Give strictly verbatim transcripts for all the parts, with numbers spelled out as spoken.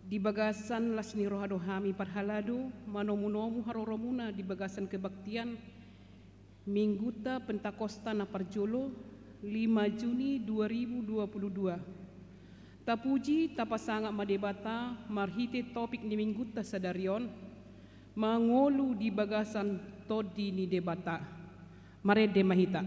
Di bagasan las ni roha do hami parhalado manomunomu haroromuna di bagasan kebaktian Mingguta Pentakosta na parjolo, lima Juni dua ribu dua puluh dua. Tapuji, tapasangap ma Debata marhite topik ni Mingguta sadari on, mangolu di bagasan Tondi ni Debata. Marende ma hita.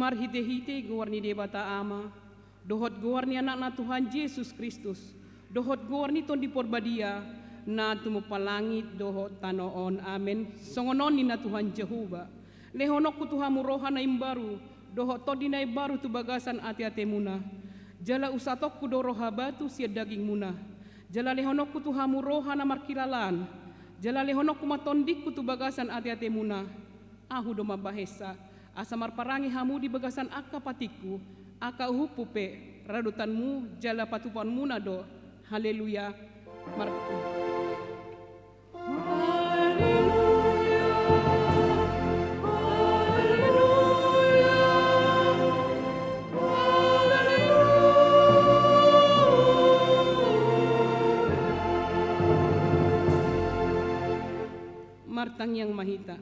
Marhitehite goar ni Debata Ama, dohot goar ni Anakna Tuhan Jesus Kristus, dohot goar ni Tondi Porbadia, na tumompa langit dohot tano on. Amen. Songon on ninna Tuhan Jahowa: Lehononku tu hamu roha na imbaru, dohot tondi na imbaru tu bagasan ateatemuna. Jala usatongku do roha batu sian dagingmuna. Jala lehononku tu hamu roha na markilalaan. Jala lehononku ma tondingku tu bagasan ateatemuna. Ahu do mambahensa, asa marparange hamu di bagasan angka patikku, angka uhumhu pe radotanmu jala patupaonmuna do. Haleluya. Mar- Martangiang ma hita.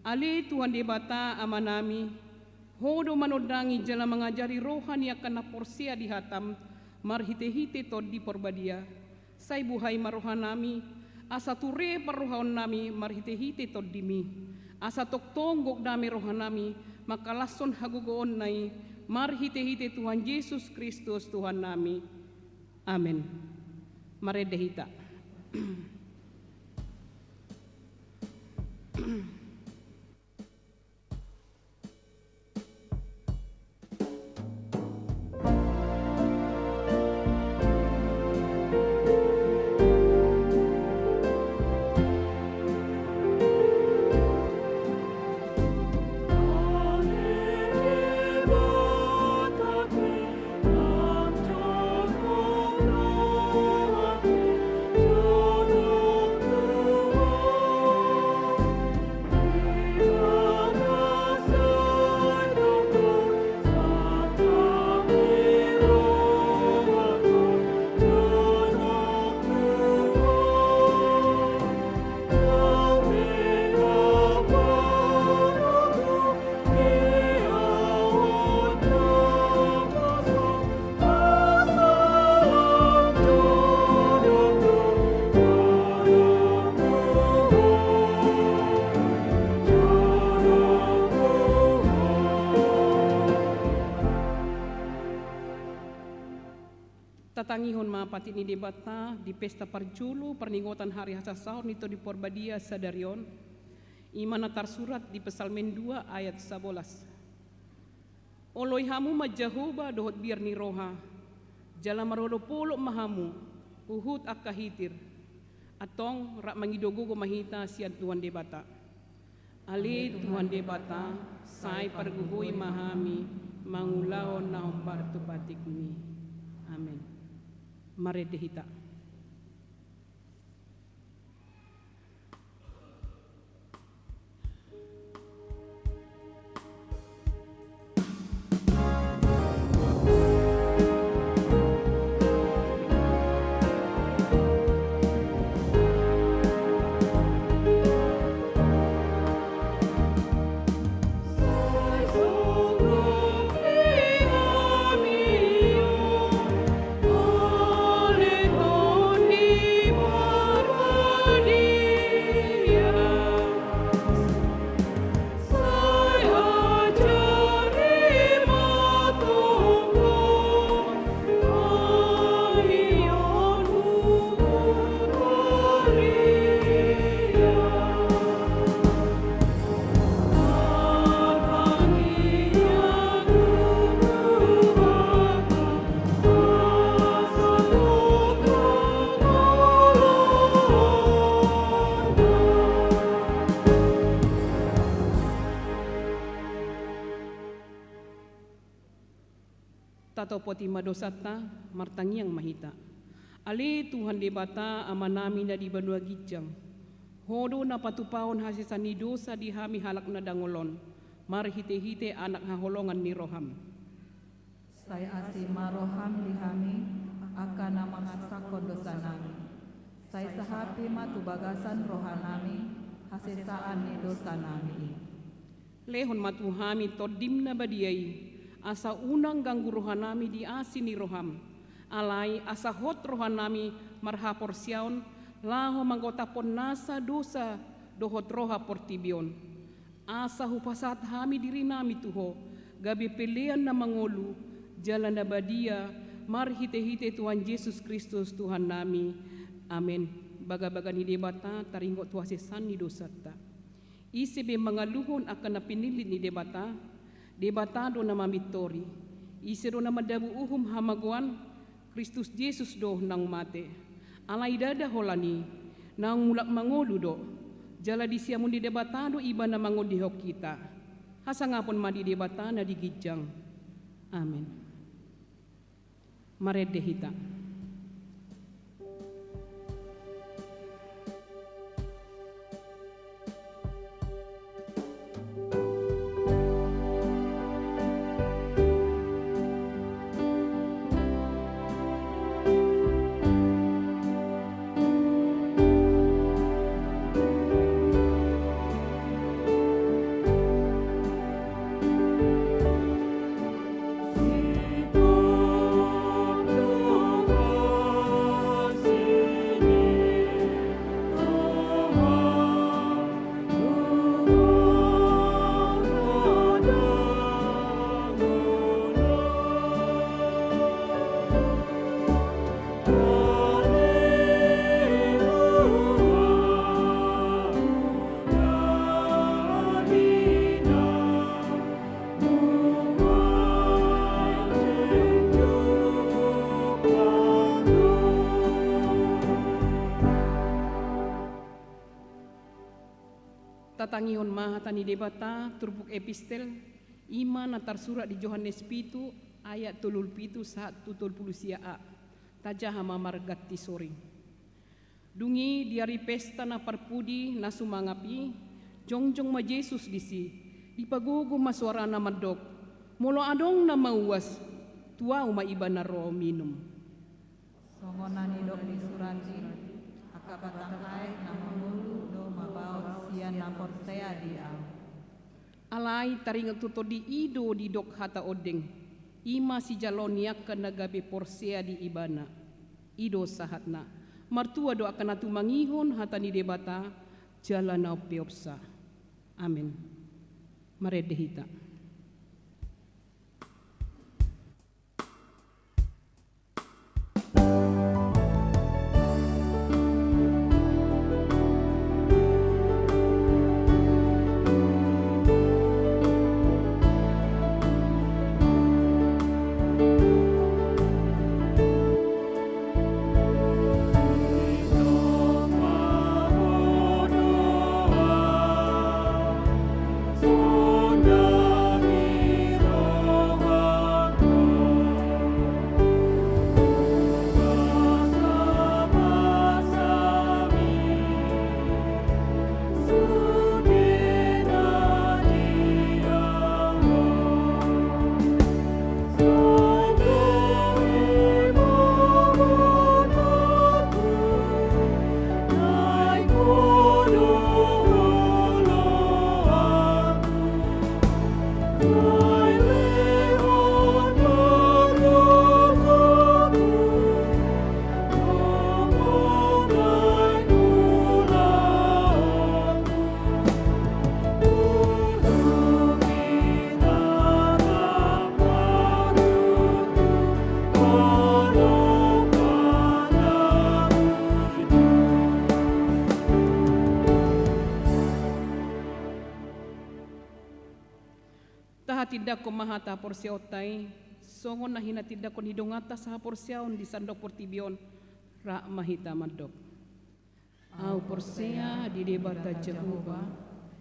Ale Tuhan Debata Amanami, Ho do manondangi jala mangajari roha ni angka na porsea di hataM marhitehite Tondi Porbadia. Sai buhai ma rohanami, asa ture parrohaonnami marhitehite TondiMi, asa tongtong gok dame rohanami mangkalashon hagogoonna i, marhitehite Tuhan Jesus Kristus Tuhannami. Amen. Marende hita. Tangihon ma patik ni Debata di pesta parjolo parningotan hari hasasaor ni Tondi Porbadia sadari on, i ma na tarsurat di Psalmen dua ayat sabolas. Oloi hamu ma Jahowa dohot biar ni roha, jala marolopolop ma hamu huhut angka hitir. Antong rap mangido gogo ma hita sian Tuhan Debata. Ale Tuhan Debata, sai pargogoI ma hami mangulahon na hombar tu patikMi. Amen. Marende hita. Tatopoti ma dosanta, martangiang ma hita. Ale Tuhan Debata, Amanami na di banua ginjang, Ho do na patupahon hasesaan ni dosa di hami halak na dangol on, marhitehite Anak haholongan ni rohaM. Sai asi ma rohaM di hami, angka na mangasahon dosanami. Sai sahapi ma tu bagasan rohanami hasesaan ni dosanami i. Lehon ma tu hami TondiM na badia i, asa unang ganggu rohanami di asi ni rohaM. Alai asa hot rohanami marhaporseaon, laho manggotaphon nasa dosa dohot roha portibi on. Asa hupasahat hami dirinami tu Ho, gabe pelean na mangolu, jala na badia, marhitehite Tuhan Jesus Kristus Tuhannami. Amen. Bagabaga ni Debata taringot tu hasesaan ni dosanta. Ise be mangaluhon angka na pinillit ni Debata? Debata do na mamintori. Ise do na mandabu uhum hamagoan? Kristus Jesus do naung mate. Alai ndada holan i, naung mulak mangolu do. Jala di siamun ni Debata do Ibana mangondihon hita. Hasangapon ma di Debata na di ginjang. Amen. Marende hita. Tatangihon ma hata ni Debata, turpuk epistel, i ma na tarsurat di Johannes pitu, ayat tolu pulu pitu sahat tu tolu pulu sia a. Tajaha ma marganti soring. Dung i di ari pesta na parpudi na sumangap i, jongjong ma Jesus disi, dipagogo ma soarana mandok, molo adong na mauas, tu Ahu ma ibana ro minum. Songon na nidok ni surat i, angka batang aek na mangolu do mabaot sian na porsea di Ahu. Alai taringot tu Tondi i do didok hata ondeng, i ma sijalo ni angka na gabe porsea di Ibana. I do sahatna. Martua do angka na tumangihon hata ni Debata, jala na umpeopsa. Amen. Marende hita. Tindangkon ma hata haporseaonta i, songon na hinatindangkon ni donganta sahaporseaon di sandok portibi on. Rap ma hita mandok. Ahu porsea di Debata Jahowa,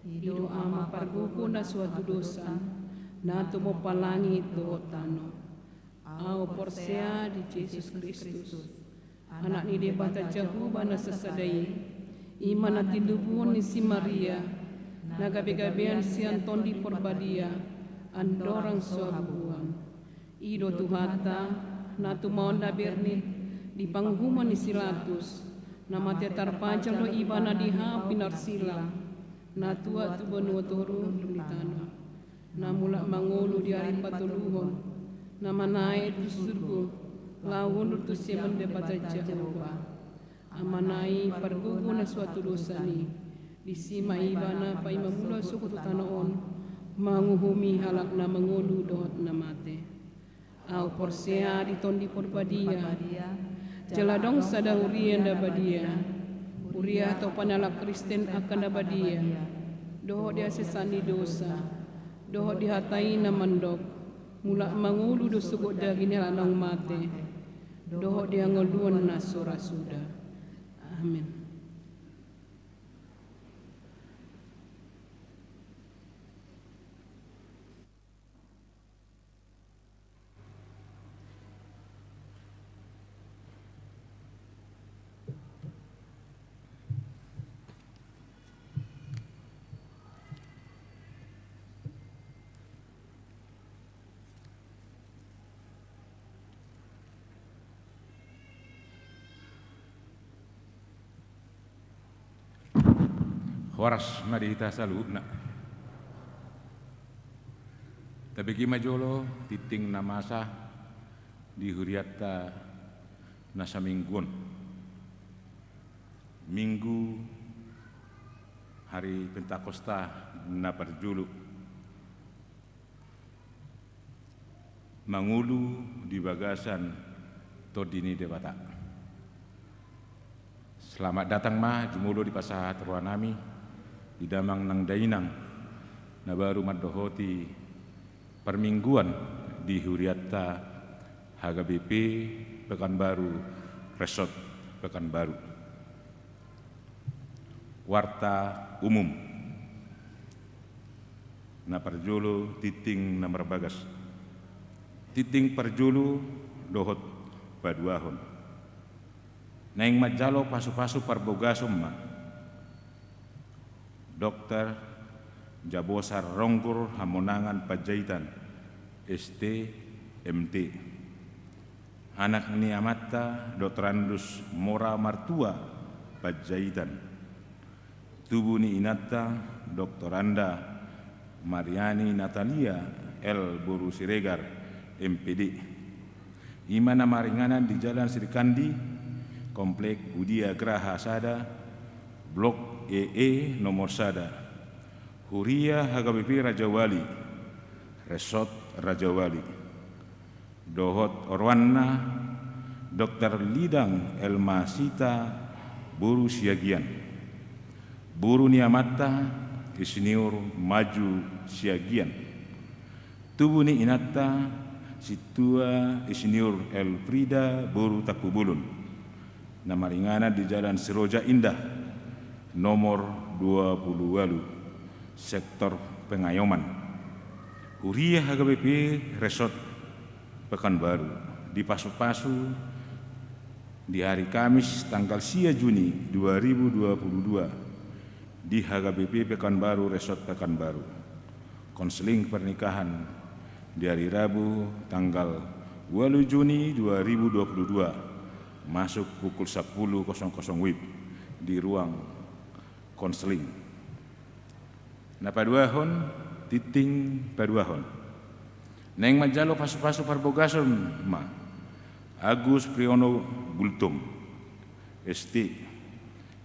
i do Ama pargogo na so hatudosan, na tumompa langit dohot tano. Ahu porsea di Jesus Kristus, Anak ni Debata Jahowa na sasada i, i ma na tinubuhon ni si Maria, na gabegabean sian Tondi Porbadia, andorang so habubuhan. I do Tuhanta, na tumaon na bernit di panguhuman ni si Latus, na mate tarpajal do Ibana di hau pinarsila, na tuat tu banua toru dung di tano, na mulak mangolu di ari patoluhon, na manaek tu surgo, laho hundul tu siamun Debata Jahowa. Amana i pargogo na so hatudosan i, disi ma Ibana paima mulak sogot tu tano on, manguhumi halak na mangolu dohot na mate. Ahu porsea di Tondi Porbadia, jala adong sada huria na badia, huria hatopan ni halak Kristen angka na badia, dohot di hasesaan ni dosa, dohot di hata i na mandok, mulak mangolu do sogot daging ni halak naung mate, dohot di hangoluan na so ra suda. Amen. Horas ma di hita saluhutna. Tabege ma jolo tinting na masa di hurianta na saminggu on. Minggu hari Pentakosta na parjolo. Mangolu di bagasan Tondi ni Debata. Selamat datang ma jumolo dipasahat rohanami di damang nang dainang na baru mandohoti parmingguan di hurianta H K B P Pekanbaru Resort Pekanbaru. Warta umum. Na parjolo tinting na marbagas. Tinting parjolo dohot paduahon. Naeng manjalo pasupasu parbogason ma Dokter Jabosar Ronggur Hamonangan Panjaitan, S T, M T. Anak ni amanta Doktorandus Mora Martua Panjaitan. Tubu ni inanta Doktoranda Mariani Natalia L boru Siregar, M P D. I ma na maringanan di Jalan Srikandi, Komplek Budia Graha sada, Blok E E nomor sada. Huria H K B P Rajawali, Resort Rajawali. Dohot oroanna Dokter Lidang Elma Sita boru Siagian. Boru ni amanta Insinyur Maju Siagian. Tubu ni inanta Sintua Insinyur Elfrida boru Tampubolon. Na maringanan di Jalan Siroja Indah, nomor dua puluh walu, sektor Pengayoman. Huria H K B P Resort Pekanbaru dipasupasu di hari Kamis tanggal sia Juni dua ribu dua puluh dua di H K B P Pekanbaru Resort Pekanbaru. Konseling pernikahan di hari Rabu tanggal walu Juni dua ribu dua puluh dua masuk pukul sapuluh kosong kosong W I B di ruang konseling. Na paduahon, tinting paduahon. Naeng manjalo pasupasu parbogason ma Agus Priyono Gultom, S T.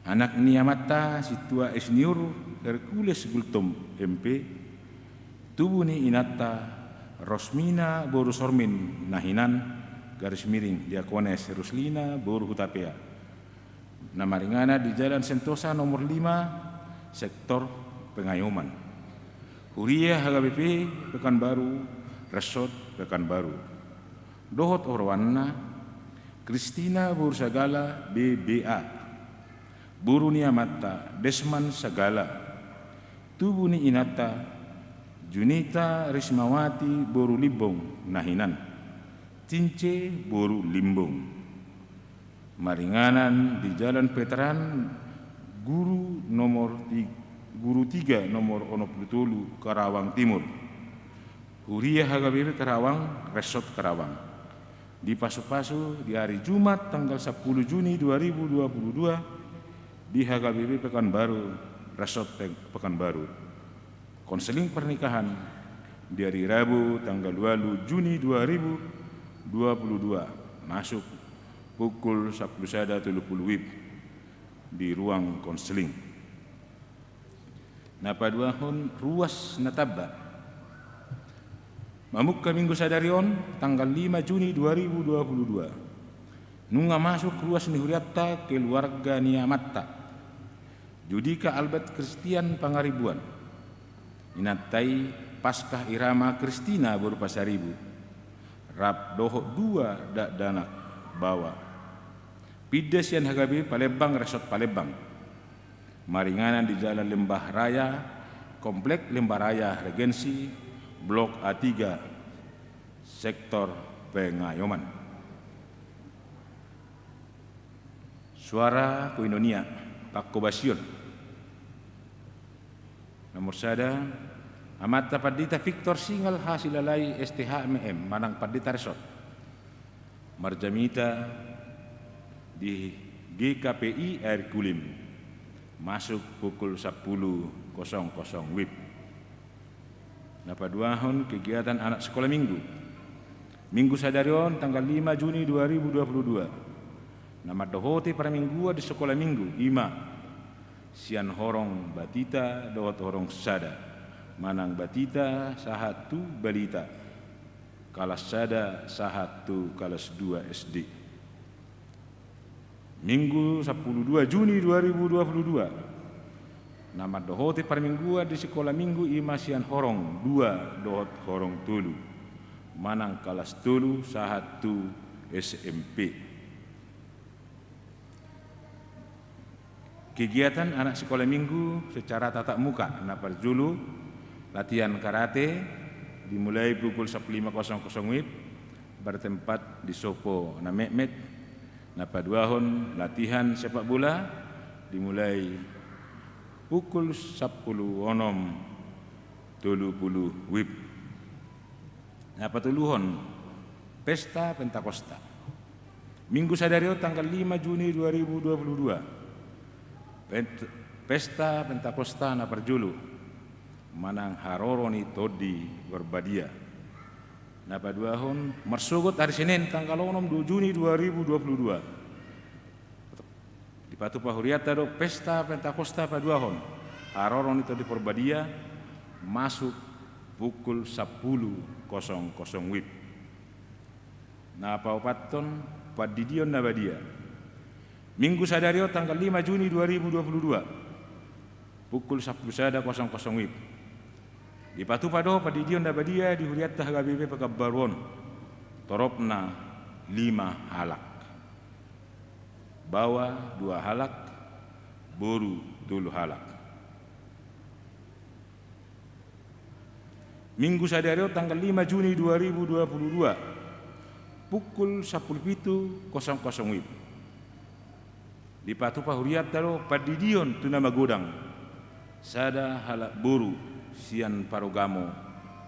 Anak ni amanta Sintua Insinyur Hercules Gultom, M P. Tubu ni inanta Rosmina boru Sormin na hinan, garis miring, Diakones Ruslina boru Hutapea. Na maringanan di Jalan Sentosa nomor lima, sektor Pengayoman. Huria H K B P Pekanbaru, Resort Pekanbaru. Dohot oroanna, Kristina boru Sagala, B B A. Boru ni amanta, Desman Sagala. Tubu ni inanta, Junita Rismawati boru Limbong, na hinan, Cince boru Limbong. Maringanan di Jalan Veteran Guru nomor ti-, Guru tiga nomor onom pulu tolu, Karawang Timur. Huria H K B P Karawang, Resort Karawang. Dipasupasu di hari Jumat tanggal sepuluh Juni dua ribu dua puluh dua di H K B P Pekanbaru, Resort Pe-, Pekanbaru. Konseling pernikahan di hari Rabu tanggal walu Juni dua ribu dua puluh dua, masuk pukul sampulu sada tolu pulu WIB di ruang konseling. Na paduahon, ruas na tamba. Mamungka Minggu sadari on, tanggal lima Juni dua ribu dua puluh dua, nunga masuk ruas ni hurianta keluarga ni amanta, Judika Albert Christian Pangaribuan, inanta i Paskah Irama Kristina boru Pasaribu, rap dohot dua dakdanak baoa. Pinda sian H K B P Palembang, Resort Palembang. Maringanan di Jalan Lembah Raya, Komplek Lembah Raya Regensi, Blok A tiga, Sektor Pengayoman. Suara Koinonia, Pangkobasion. Nomor sada, amanta Pandita Victor Singal Hasilalai, S T H, M M, manang Pandita Resort. Marjamita di G K P I Air Kulim, masuk pukul sampulu kosong kosong WIB. Na paduahon, kegiatan anak sekolah minggu. Minggu sadari on, tanggal lima Juni dua ribu dua puluh dua, na mandohoti parmingguan di sekolah minggu, i ma sian horong batita dohot horong sada, manang batita sahat tu balita, kalas sada sahat tu kalas dua S D. Minggu sampulu dua Juni dua ribu dua puluh dua, na mandohoti parmingguan di sekolah minggu, i ma sian horong dua dohot horong tolu, manang kalas tolu sahat tu S M P. Kegiatan anak sekolah minggu secara tatap muka. Na parjolo, latihan karate, dimulai pukul sampulu lima kosong kosong WIB, bertempat di Sopo Nametmet. Na paduahon, latihan sepak bola, dimulai pukul sampulu onom tolu pulu WIB. Na patoluhon, Pesta Pentakosta. Minggu sadari on, tanggal lima Juni dua ribu dua puluh dua, Pent-, Pesta Pentakosta na parjolo, manang haroro ni Tondi Porbadia. Na paduahon, marsogot hari Senin, tanggal onom Juni dua ribu dua puluh dua, dipatupa hurianta do Pesta Pentakosta paduahon, haroro ni Tondi Porbadia, masuk pukul sampulu kosong kosong WIB. Na paopathon, Pandidion na Badia. Minggu sadari on, tanggal lima Juni dua ribu dua puluh dua, pukul sampulu sada kosong kosong WIB, dipatupa do Pandidion na Badia di hurianta H K B P Pekanbaru on. Toropna lima halak. Baoa dua halak, boru tolu halak. Minggu sadari on, tanggal lima Juni dua ribu dua puluh dua, pukul sampulu pitu kosong kosong WIB, dipatupa hurianta do Pandidion tu na magodang, sada halak boru sian parugamo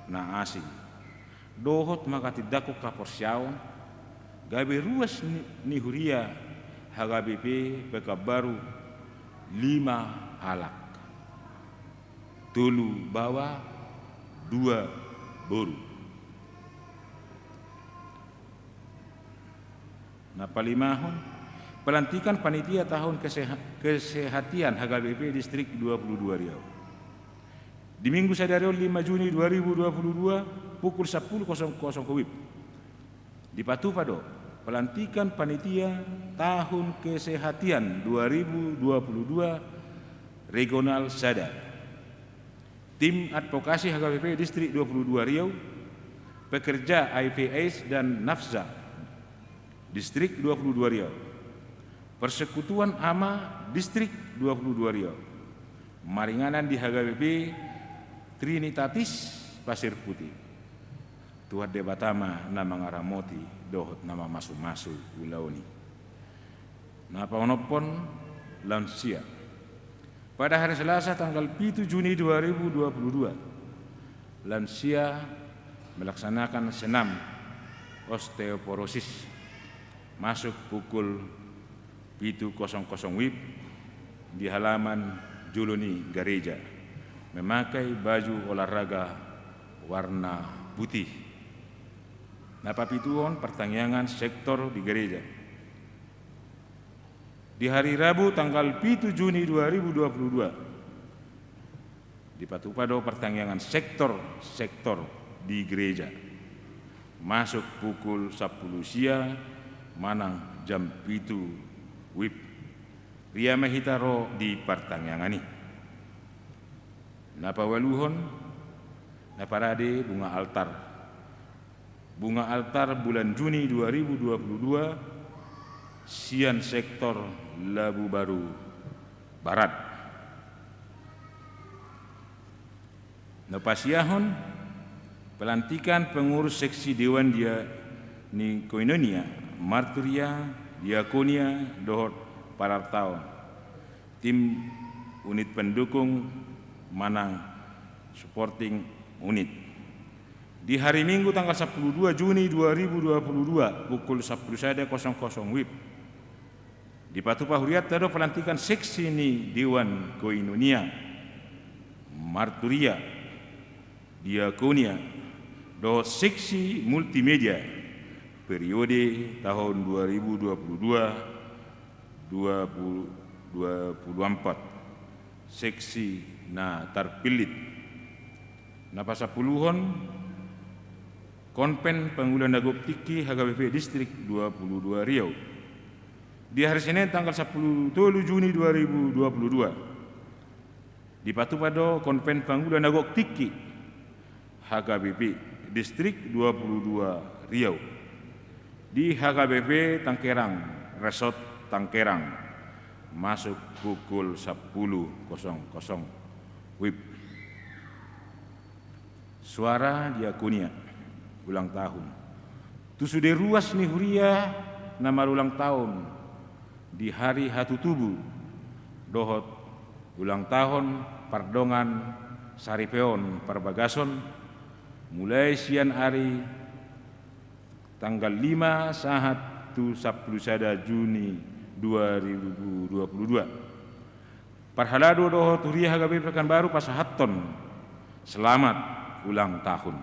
na asing, dohot mangatindangkon haporseaon, gabe ruas ni, ni huria H K B P Pekanbaru lima halak. Tolu baoa, dua boru. Na palimahon, pelantikan panitia tahun keseha-, kesehatian H K B P Distrik dua puluh dua Riau. Di Minggu sadari on, lima Juni dua ribu dua puluh dua, pukul sampulu kosong kosong WIB, dipatupa do pelantikan panitia tahun kesehatian dua ribu dua puluh dua regional sada. Tim Advokasi H K B P Distrik dua puluh dua Riau, pekerja I P S dan Nafza Distrik dua puluh dua Riau, Persekutuan Ama Distrik dua puluh dua Riau, maringanan di H K B P Trinitatis Pasir Putih. Tuhan Debata ma na mangaramoti dohot na mamasumasu ulaon i. Na paonomhon, lansia. Pada hari Selasa tanggal pitu Juni dua ribu dua puluh dua, lansia melaksanakan senam osteoporosis masuk pukul pitu kosong kosong W I B di halaman jolo ni gareja, memakai baju olahraga warna putih. Na papituhon, partangiangan sektor di gareja. Di hari Rabu tanggal pitu Juni dua ribu dua puluh dua, dipatupa do partangiangan sektor-sektor di gareja masuk pukul sampulu sia manang jam pitu W I B. Ria ma hita ro di partangiangan i. Na paualuhon, na parade bunga altar. Bunga altar bulan Juni dua ribu dua puluh dua sian sektor Labu Baru Barat. Na pasiahon, pelantikan pengurus seksi Dewan Dia ni Koinonia, Marturia, Diakonia dohot Parartaon. Tim unit pendukung manang supporting unit. Di hari Minggu tanggal sampulu dua Juni dua ribu dua puluh dua pukul sampulu sada kosong kosong W I B, dipatupa hurianta do pelantikan seksi ni Dewan Koinonia, Marturia, Diakonia dohot seksi multimedia periode tahun dua ribu dua puluh dua, dua puluh, dua puluh empat, seksi na tarpillit. Na pasampuluhon, Konven Pangula na Gok Tingki H K B P Distrik dua puluh dua Riau. Di hari Senin tanggal sampulu tolu Juni dua ribu dua puluh dua, dipatupa do Konven Pangula na Gok Tingki H K B P Distrik dua puluh dua Riau di H K B P Tangkerang, Resort Tangkerang, masuk pukul sampulu kosong kosong W I B. Suara Diakonia ulang tahun. Tu sude ruas ni huria na marulang tahun di hari hatutubu dohot ulang tahun pardongan saripeon parbagason, mulai sian ari tanggal lima sahat tu sampulu sada Juni dua ribu dua puluh dua. Parhalado dohot huria H K B P Pekanbaru pasahathon selamat ulang tahun.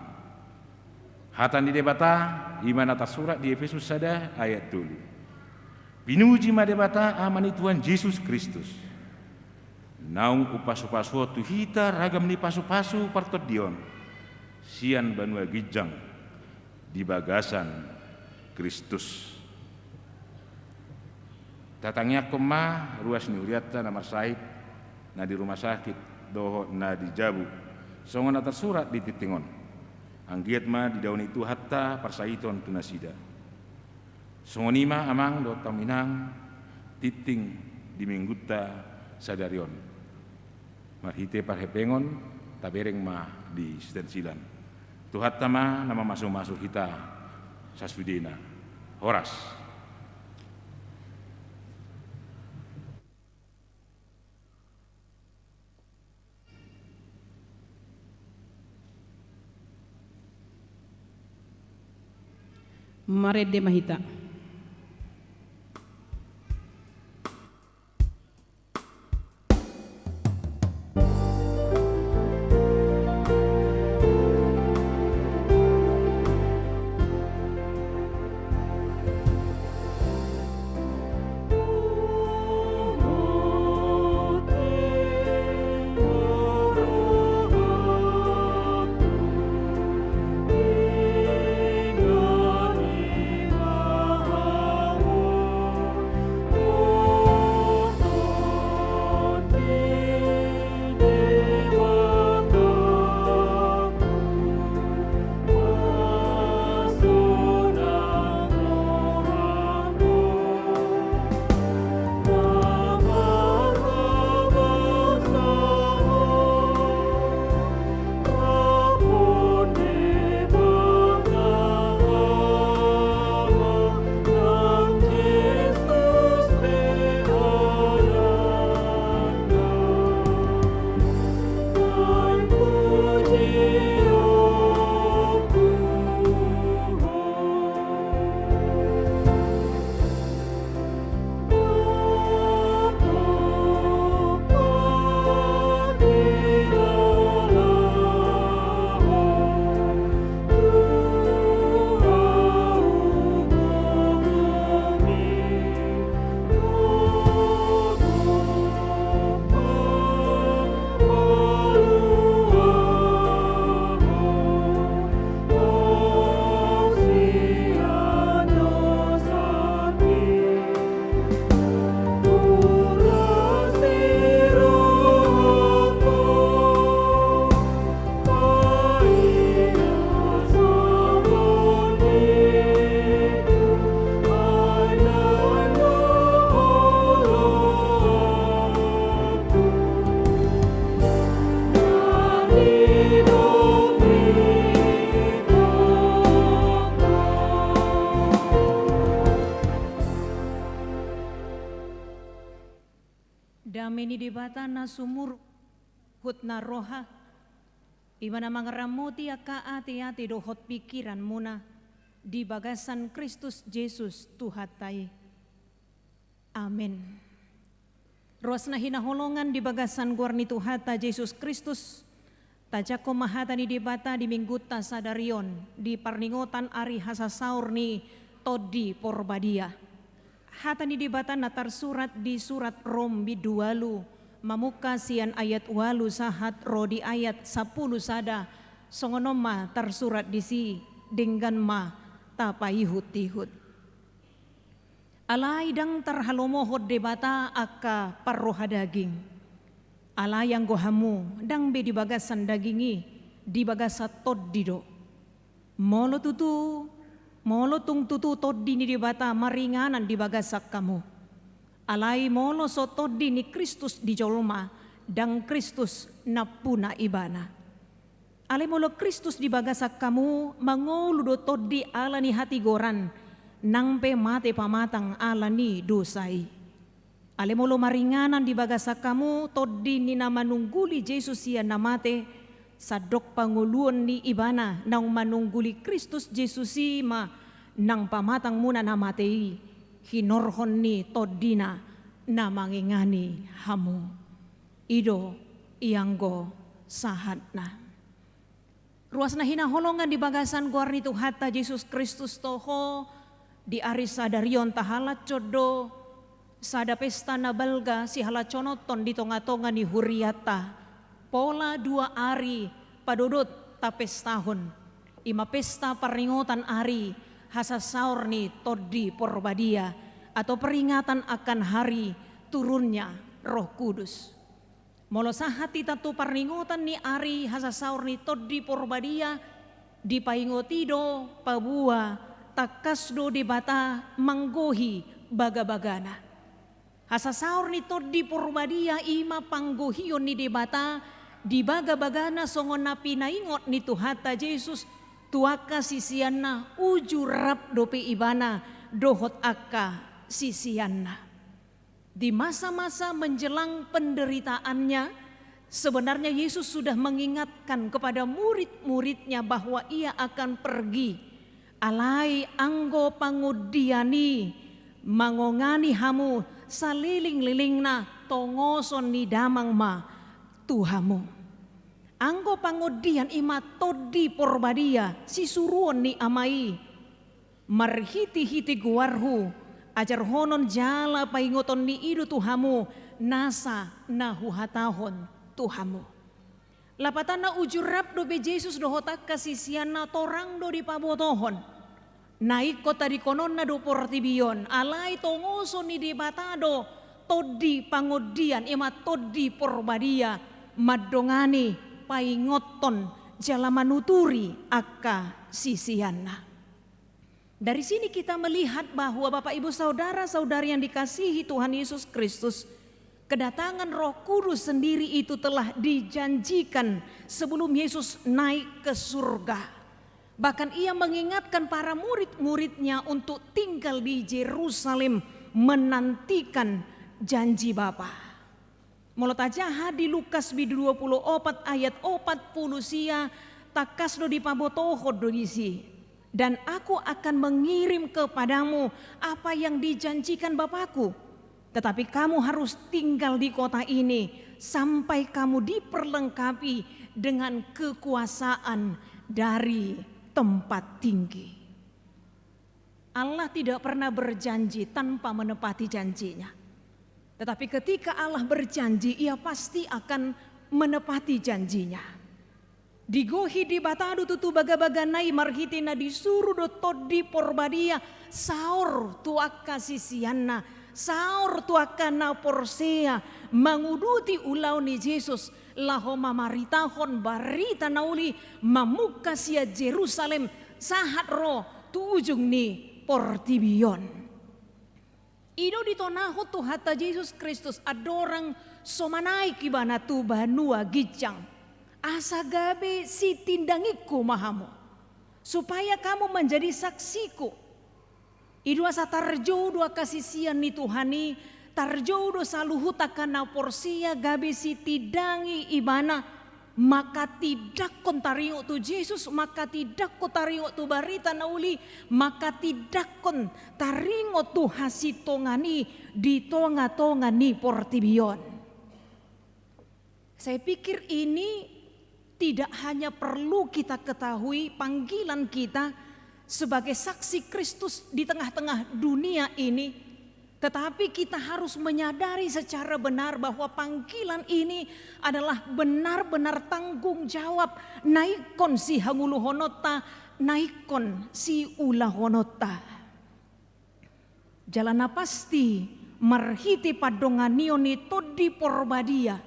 Hata ni Debata i ma na tarsurat di Epesus sada ayat tolu. Pinuji ma Debata Ama ni Tuhan Jesus Kristus, naung umpasupasuhon tu hita ragam ni pasupasu partondion sian banua ginjang di bagasan Kristus. Tatangiangkon ma ruas ni hurianta na marsahit, na di rumah sakit dohot na di jabu, songon na tarsurat di tingting on. Anggiat ma didaoni Tuhanta parsahiton tu nasida. Songon i ma amang dohot hamu inang, tingting di minggunta sadari on. Marhite parhepengon tabereng ma di sisilsilan. Tuhanta ma na mamasumasu hita sasudena. Horas. Marende ma hita. Dame ni Debata na sumurung hutna roha, i ma na mangaramoti angka ateate dohot pingkiranmuna di bagasan Kristus Jesus Tuhanta i. Amen. Ruas na hinaholongan di bagasan goar ni Tuhanta Jesus Kristus, tajangkon ma hata ni Debata di Minggunta sadari on, di parningotan ari hasasaor ni Tondi Porbadia. Hata ni Debata na tarsurat di surat Rom bindu ualu, mamungka sian ayat ualu sahat ro di ayat sampulu sada, songon on ma tarsurat disi, denggan ma tapaihutihut. Alai ndang tarhalomohon Debata angka parroha daging. Alai anggo hamu, ndang be di bagasan daging i, di bagasan Tondi do. Molo tutu, molo tung tutu Tondi ni Debata maringanan di bagasan hamu. Alai molo so Tondi ni Kristus di jolma, ndang Kristus nampuna ibana. Alai molo Kristus di bagasan hamu, mangolu do Tondi ala ni hatigoran, nang pe mate pamatang ala ni dosa i. Alai molo maringanan di bagasan hamu Tondi ni na manungguli Jesus sian na mate, sandok pangoluon ni ibana naung manungguli Kristus Jesus i ma nang pamatangmuna na mate i, hinorhon ni Tondina na mangingani hamu. I do ianggo sahatna. Ruas na hinaholongan di bagasan goar ni Tuhanta Jesus Kristus, toho di ari sadari on tahalashon do sada pesta na balga sihalashononton di tongatonga ni hurianta. Pola dua ari padodot tapestahon, i ma pesta parningotan ari hasasaor ni Tondi Porbadia, atau peringatan akan hari turunnya Roh Kudus. Molo sahat hita tu parningotan ni ari hasasaor ni Tondi Porbadia, dipaingot i do paboa tangkas do Debata manggohi bagabagana. Hasasaor ni Tondi Porbadia i ma panggohion ni Debata di bagabagana, songon na pinaingot ni Tuhanta Jesus tu angka siseanna, uju rap dope ibana dohot angka siseanna. Di masa-masa menjelang penderitaannya, sebenarnya Yesus sudah mengingatkan kepada murid-muridnya bahwa ia akan pergi. Alai anggo pangondian i mangongani hamu salelenglelengna, tongoson ni Damang ma tu hamu. Anggo pangondian i ma Tondi Porbadia, sisuruon ni Ama i. Marhitehite goarhu, ajarhonon jala paingoton ni i do tu hamu nasa na huhatahon tu hamu. Lapatanna, uju rap dope Jesus dohot angka siseanna, torang do dipabotohon na ingkon tadingkononna do portibi on, alai tongoson ni Debata do Tondi pangondian, i ma Tondi Porbadia, mandongani, paingothon jala manuturi angka siseanna. Dari sini kita melihat bahwa, Bapak, Ibu, saudara-saudari yang dikasihi Tuhan Yesus Kristus, kedatangan Roh Kudus sendiri itu telah dijanjikan sebelum Yesus naik ke surga. Bahkan ia mengingatkan para murid-muridnya untuk tinggal di Jerusalem menantikan janji Bapa. Molo tajaha di Lukas bindu dua pulu opat ayat opat pulu sia, tangkas do dipabotohon do disi, "Dan Aku akan mengirim kepadamu apa yang dijanjikan Bapa-Ku. Tetapi kamu harus tinggal di kota ini sampai kamu diperlengkapi dengan kekuasaan dari tempat tinggi." Allah tidak pernah berjanji tanpa menepati janji-Nya. Tetapi ketika Allah berjanji, Ia pasti akan menepati janji-Nya. Digohi Debata do tutu bagabagana i marhite na disuru do Tondi Porbadia saor tu angka siseanna, saor tu angka na porsea, manguduti ulaon ni Jesus laho mamaritahon barita na uli, mamungka sian Jerusalem sahat ro tu ujung ni portibi on. I do ditonahon Tuhanta Jesus Kristus andorang so manaek Ibana tu banua ginjang, asa gabe sitindangingku ma hamu, supaya kamu menjadi saksiku. I do asa tarjou do angka sisean ni Tuhan i Tarjou do saluhut angka na porsea gabe sitindangi ibana, manghatindanghon taringot tu Jesus, manghatindanghon taringot tu barita na uli, manghatindanghon taringot tu hasintongan i di tonga-tonga ni portibi on. Saya pikir ini tidak hanya perlu kita ketahui panggilan kita sebagai saksi Kristus di tengah-tengah dunia ini, tetapi kita harus menyadari secara benar bahwa panggilan ini adalah benar-benar tanggung jawab na ingkon sihangoluhononta, na ingkon siulahononta. Jala na pasti marhite pandonganion ni Tondi Porbadia,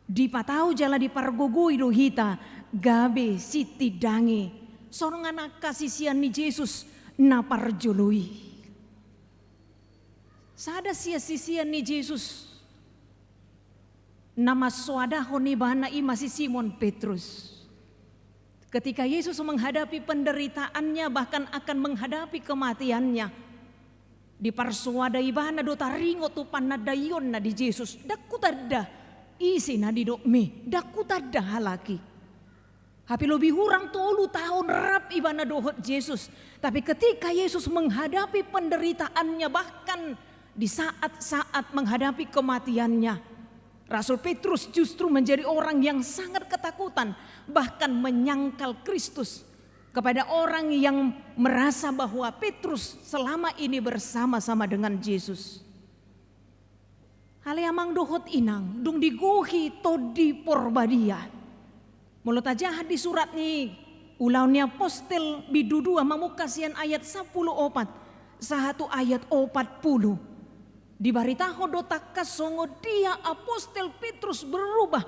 dipatau jala dipargogoi do hita gabe sitindangi songon angka sisean ni Jesus na parjolo i. Sada sian sisean ni Jesus na mansoadahon ibana i ma si Simon Petrus. Ketika Yesus menghadapi penderitaannya, bahkan akan menghadapi kematiannya, diparsoada ibana do taringot tu panandaionna di Jesus. Ndang hutanda ise na nidokmi, ndang hutanda halak i. Hape lobi hurang tolu taon rap ibana dohot Jesus. Tapi ketika Yesus menghadapi penderitaannya, bahkan di saat-saat menghadapi kematiannya, Rasul Petrus justru menjadi orang yang sangat ketakutan, bahkan menyangkal Kristus. Kepada orang yang merasa bahwa Petrus selama ini bersama-sama dengan Jesus. Ale amang dohot inang, dung digohi Tondi Porbadia. Molo tajaha di surat ni Ulaon ni Apostel bindu dua, mamungka sian ayat sampulu opat sahat tu ayat opat pulu. Dibaritahon do tangkas songon dia Apostel Petrus berubah.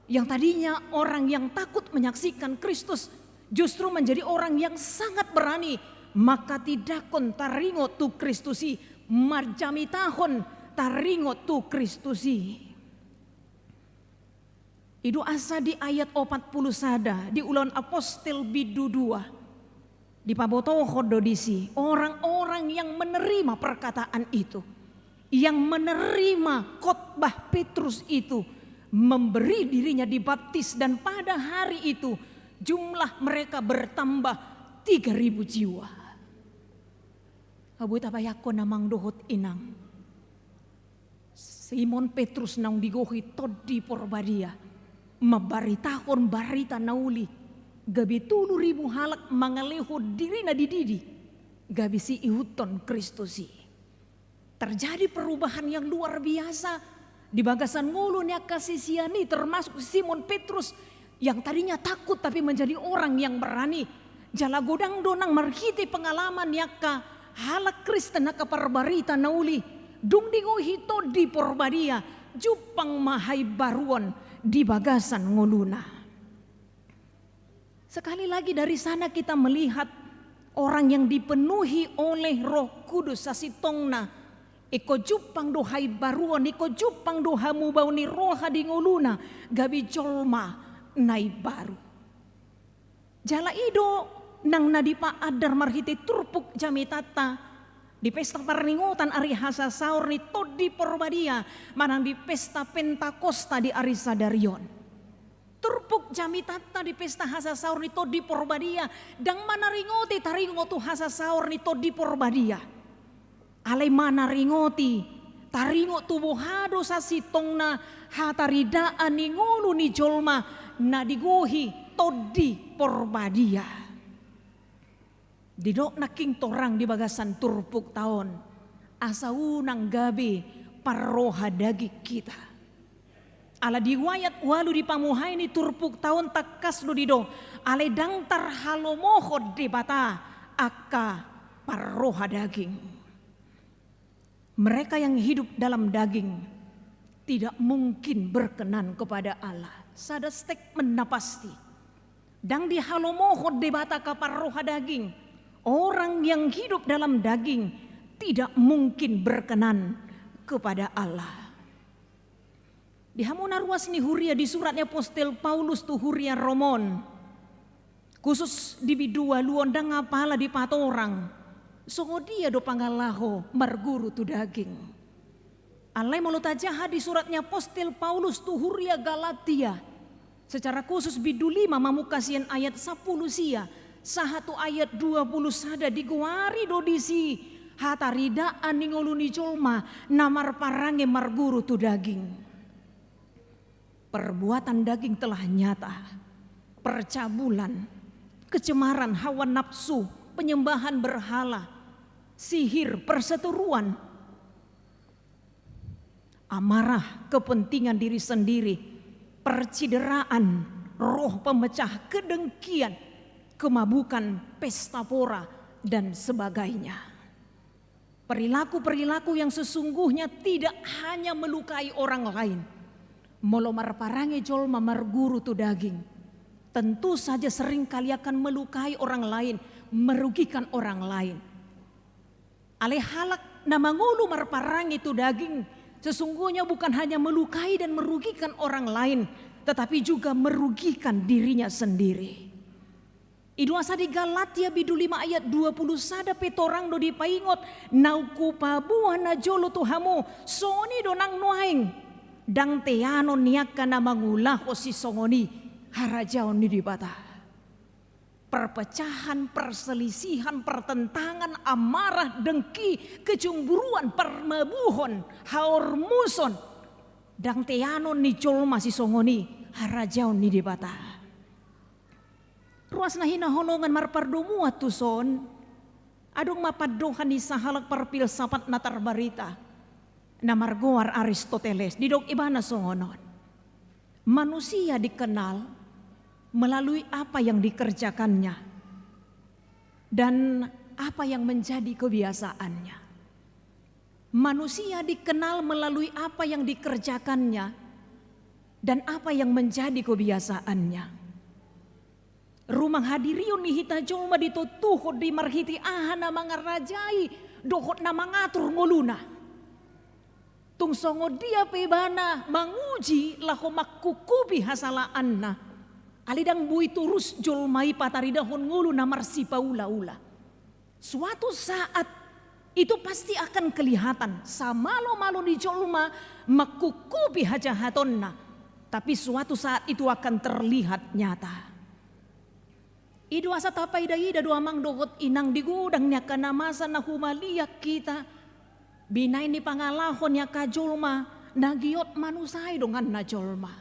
Yang tadinya orang yang takut menyaksikan Kristus, justru menjadi orang yang sangat berani manghatindanghon taringot tu Kristus i, marjamitahon taringot tu Kristus i. I do asa di ayat opat pulu sada di Ulaon Apostel bindu dua, dipabotohon do disi orang-orang yang menerima perkataan itu, yang menerima khotbah Petrus itu, memberi dirinya dibaptis, dan pada hari itu jumlah mereka bertambah tiga ribu jiwa. Abu tabayangkon amang dohot inang. Simon Petrus naung digohi Tondi Porbadia mambaritahon barita na uli, gabe tolu ribu halak mangalehon dirina dididi, gabe siihuthon Kristus i. Terjadi perubahan yang luar biasa di bagasan ngolu ni angka sisean i, termasuk Simon Petrus yang tadinya takut tapi menjadi orang yang berani. Jala godang do nang marhite pengalaman ni angka halak Kristen, angka parbarita na uli, dung digohi Tondi Porbadia, jumpang ma haimbaruon di bagasan ngoluna. Sekali lagi, dari sana kita melihat orang yang dipenuhi oleh Roh Kudus sasintongna, ingkon jumpang do haimbaruon, ingkon jumpang do hamubaon ni roha di ngoluna, gabe jolma na imbaru. Jala i do nang na dipaandar marhite turpuk jamitanta di pesta parningotan ari hasasaor ni Tondi Porbadia, manang di pesta Pentakosta di ari sadari on. Turpuk jamitanta di pesta hasasaor ni Tondi Porbadia, ndang manaringoti taringot tu hasasaor ni Tondi Porbadia. Alai manaringoti taringot tu boha do sasintongna hataridaan ni ngolu ni jolma na digohi Tondi Porbadia. Didok nangkin torang di bagasan turpukta on, asa unang gabe parroha daging hita. Ala di ayat ualu di pamuhai ni turpukta on tangkas do didok, alai ndang tarhalomohon Debata angka parroha daging. Mereka yang hidup dalam daging tidak mungkin berkenan kepada Allah. Sada statement na pasti. Ndang dihalomohon Debata angka parroha daging. Orang yang hidup dalam daging tidak mungkin berkenan kepada Allah. Di hamu na ruas ni huria, di surat ni Apostel Paulus tu huria Rom on, khusus di bindu ualu on, ndang apala dipatorang songon dia do pangalaho marguru tu daging. Alai molo tajaha di surat ni apostel Paulus tu huria Galatia, secara khusus bindu lima mamungka sian ayat sampulu sia sahat tu ayat dua pulu sada, digoari do disi hataridaan ni ngolu ni jolma na marparange marguru tu daging. Perbuatan daging telah nyata: percabulan, kecemaran hawa nafsu, penyembahan berhala, sihir, perseteruan, amarah, kepentingan diri sendiri, percideraan, roh pemecah, kedengkian, kemabukan, pesta pora, dan sebagainya. Perilaku-perilaku yang sesungguhnya tidak hanya melukai orang lain. Molo marparange jolma marguru tu daging, tentu saja seringkali akan melukai orang lain, merugikan orang lain. Alai halak na mangolu marparange tu daging sesungguhnya bukan hanya melukai dan merugikan orang lain, tetapi juga merugikan dirinya sendiri. I do asa di Galatia bindu lima ayat dua pulu sada pe torang do dipaingot: Naung hupaboa najolo tu hamu, songon i do nang nuaeng. Ndang teanon ni angka na mangulahon sisongon i harajaon ni Debata. Perpecahan, perselisihan, pertentangan, amarah, dengki, kecemburuan, permabuhon, haormuson, ndang teanon ni jolma sisongon i harajaon ni Debata. Ruas na hinaholongan, marpardomuan tuson, adong ma pandohan ni sahalak parpilsafat na tarbarita na margoar Aristoteles. Didok ibana songon on: Manusia dikenal melalui apa yang dikerjakannya dan apa yang menjadi kebiasaannya. Manusia dikenal melalui apa yang dikerjakannya dan apa yang menjadi kebiasaannya. Rumang hadirion ni hita jolma ditontuhon di marhite aha na mangarajai dohot na mangatur ngoluna. Tung songon dia pe ibana manguji laho mangkungkupi hasalaanna, alai ndang boi torus jolma i pataridahon ngolu na marsipaulaula. Suatu saat itu pasti akan kelihatan, samalo-malo ni jolma mangkungkupi hajahatonna, tapi suatu saat itu akan terlihat nyata. I do asa tapaida-ida do amang dohot inang, di godang ni angka na masa na humaliang hita, binaen ni pangalaho ni angka jolma na giot manusai donganna jolma.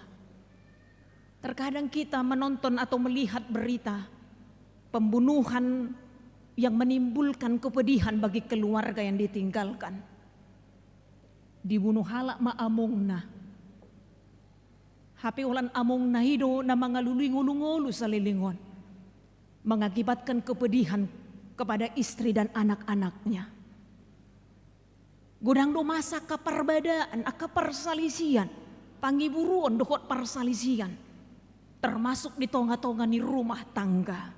Terkadang kita menonton atau melihat berita pembunuhan yang menimbulkan kepedihan bagi keluarga yang ditinggalkan. Dibunuh halak ma amongna. Hape holan amongna i do na mangalului ngolu-ngolu saleleng on, mengakibatkan kepedihan kepada istri dan anak-anaknya. Godang do masa angka parbadaan, angka parsalisian, pangiburuon dohot parsalisian, termasuk di tonga-tonga ni rumah tangga.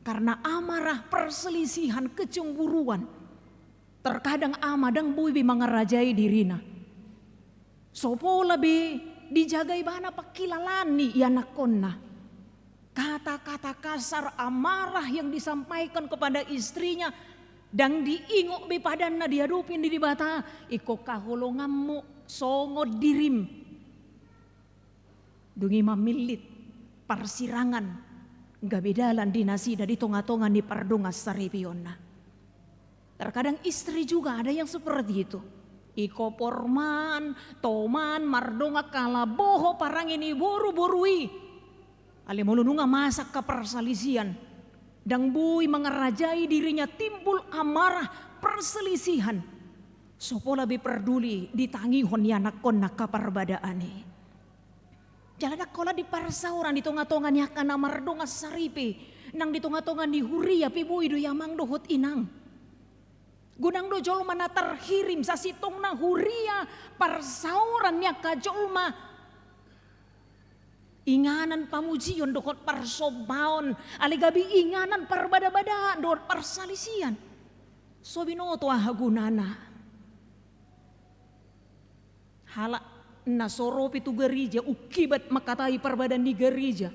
Karena amarah, perselisihan, kecemburuan, terkadang ama ndang boi be mangarajai dirina. So pola be dijaga ibana pangkilalaan ni ianakkonna. Kata-kata kasar, amarah yang disampaikan kepada istrinya, ndang diingot be padanna di adopan ni Debata. Ingkon haholonganmu songon dirim. Dung i mamillit parsirangan gabe dalan di nasida di tonga-tonga ni pardongansaripeonna. Terkadang istri juga ada yang seperti itu. Ingkon porman, toman, mardongan, halabohon parange ni boru-boru i. Alai molo nunga masa angka parsalisian, ndang boi mangarajai dirina, timbul amarah, perselisihan. So pola be parduli ditangihon ianakkonna angka parbadaan i. Jala ndang holan di parsaoran, di tonga-tonga ni angka na mardongansaripe, nang di tonga-tonga ni huria pe boi do i amang dohot inang. Godang do jolma na tarhirim, sasintongna huria, parsaoran ni angka jolma inganan pamujion dohot parsombaon, alai gabe inganan parbada-badaan dohot parsalisian. So binoto aha gunana. Halak na so ro pe tu gareja, ungkibat mangkatai parbadaan ni gareja,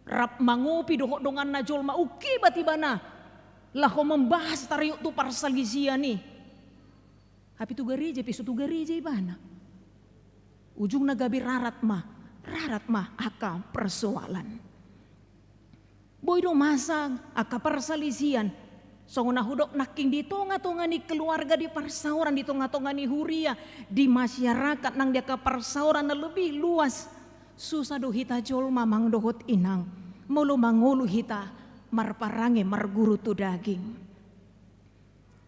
rap mangopi dohot donganna jolma, ungkibat ibana laho mambahas taringot tu parsalisian i. Api tu gareja pe so tu gareja ibana. Ujungna gabe rarat ma, rarat ma angka persoalan. Boi do masa angka parsalisian. Songon na hudok nangkin di tonga-tonga ni keluarga, di parsaoran, di tonga-tonga ni huria, di masyarakat nang di angka parsaoran na lebih luas. Susah do hita jolma amang dohot inang. Molo mangolu hita marparange marguru tu daging.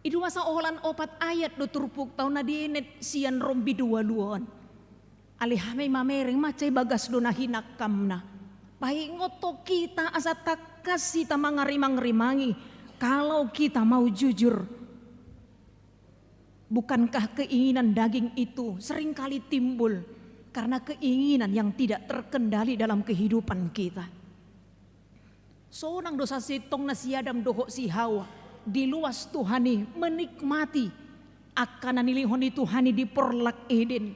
I dua Saolan opat ayat do turpukta on na dienet sian Rom bindu ualuon. Ale hami mamereng mansai bagas do na hinangkapna. Paingot hita asa tangkas hita mangarimang-rimangi kalau kita mau jujur. Bukankah keinginan daging itu seringkali timbul karena keinginan yang tidak terkendali dalam kehidupan kita? Sonang do sasintongna si Adam dohot si Hawa, diluas Tuhan i menikmati angka na nilehon ni Tuhan i di porlak Eden.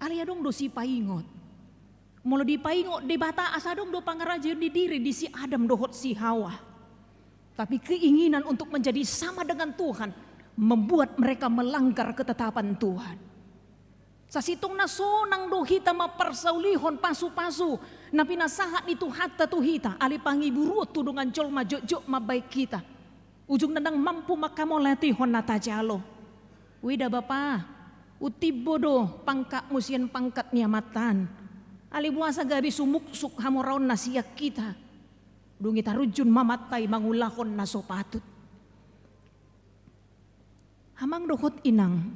Alai adong do sipaingot. Molo dipaingot Debata asa adong do pangarajaion ni diri di si Adam dohot si Hawa. Tapi keinginan untuk menjadi sama dengan Tuhan membuat mereka melanggar ketetapan Tuhan. Sasintongna sonang do hita mamparsaulihon pasu-pasu na pinasahat ni Tuhanta tu hita, ale pangiburuon tu dongan jolma jotjot mambahen hita. Ujungna ndang mampu manghamauliatehon na tajalo. Uida bapa, utimbo do pangkatmu sian pangkat ni amanta an. Ale boasa gabe sumuksuk hamoraonna sian hita. Dung i tarunjun ma amanta i mangulahon na so patut. Amang dohot inang,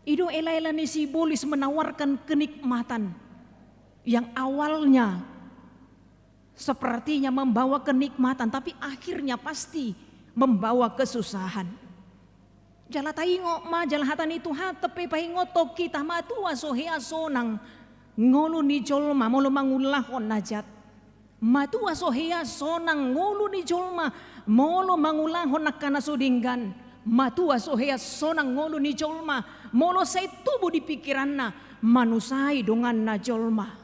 i do ela-ela ni sibolis menawarkan kenikmatan yang awalnya sepertinya membawa kenikmatan, tapi akhirnya pasti membawa kesusahan. Jala taingot ma jala hata ni Tuhanta pe paingothon hita, matua so hea sonang ngolu ni jolma molo mangulahon na jat. Matua so hea sonang ngolu ni jolma molo mangulahon angka na so denggan. Matua so hea sonang ngolu ni jolma molo sai tubu di pikiranna manusai donganna jolma.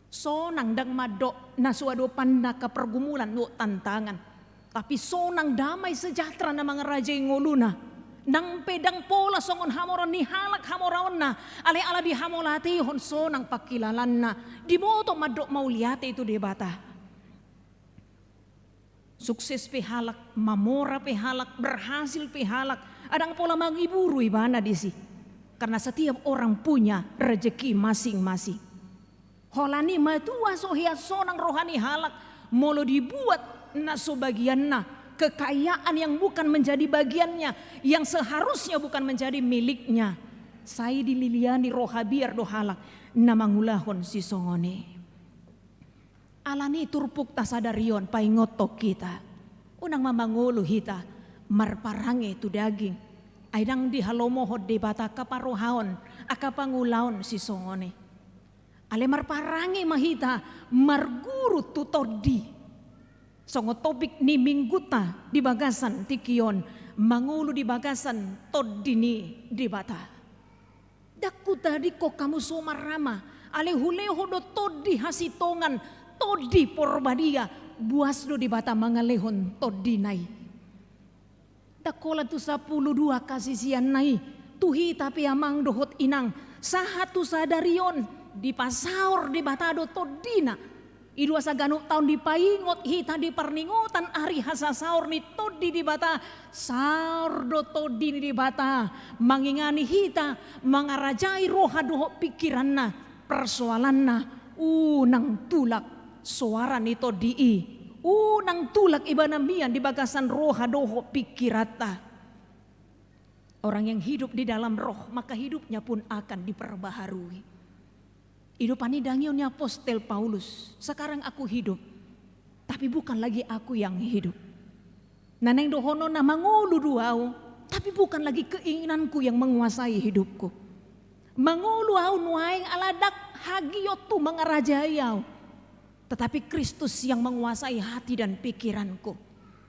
Sonang ndang mandok na so adopanna angka pergumulan dohot tantangan. Tapi sonang damai sejahtera na mangarajai ngoluna. Nang pe ndang pola songon hamoraon ni halak hamoraonna, alai ala dihamauliatehon sonang pangkilalanna, diboto mandok mauliate tu Debata. Sukses pe halak, mamora pe halak, berhasil pe halak, ndang pola mangiburu ibana disi. Karena setiap orang punya rezeki masing-masing. Holan i matua so hea sonang roha ni halak molo dibuat na so bagianna, kekayaan yang bukan menjadi bagiannya, yang seharusnya bukan menjadi miliknya. Sai dililiani roha biar do halak na mangulahon sisongon i. Alani turpukta sadari on paingothon hita, unang ma mangolu hita marparange tu daging, ai ndang dihalomohon Debata angka parrohaon, angka pangulaon sisongon i. Ale marparange ma hita marguru tu tondi. Songon topik ni mingguta di bagasan tingki on, mangolu di bagasan tondi ni Debata. Ndang hutadingkon hamu so marama, ale hulehon do tondi hasintongan, tondi porbadia, buas do Debata mangalehon tondina i. Ndang holan tu sampulu dua kasisianna i, tu hita pe amang dohot inang, sahat tu sadari on, dipasaor Debata do tondina. I do asa ganup taon dipaingot hita di parningotan ari hasasaor ni tondi Debata, saor do tondi ni Debata, mangingani hita, mangarajai roha dohot pingkiranna, persoalanna, unang tulak soara ni tondi i, unang tulak ibana mian di bagasan roha dohot pingkiranta. Orang yang hidup di dalam Roh, maka hidupnya pun akan diperbaharui. I do panindangion ni apostel Paulus, sekarang aku hidup, tapi bukan lagi aku yang hidup. Na naeng dohononna mangolu do ahu, tapi bukan lagi keinginanku yang menguasai hidupku. Mangolu ahu nuaeng ala ndang hagiontu mangarajai ahu. Tetapi Kristus yang menguasai hati dan pikiranku.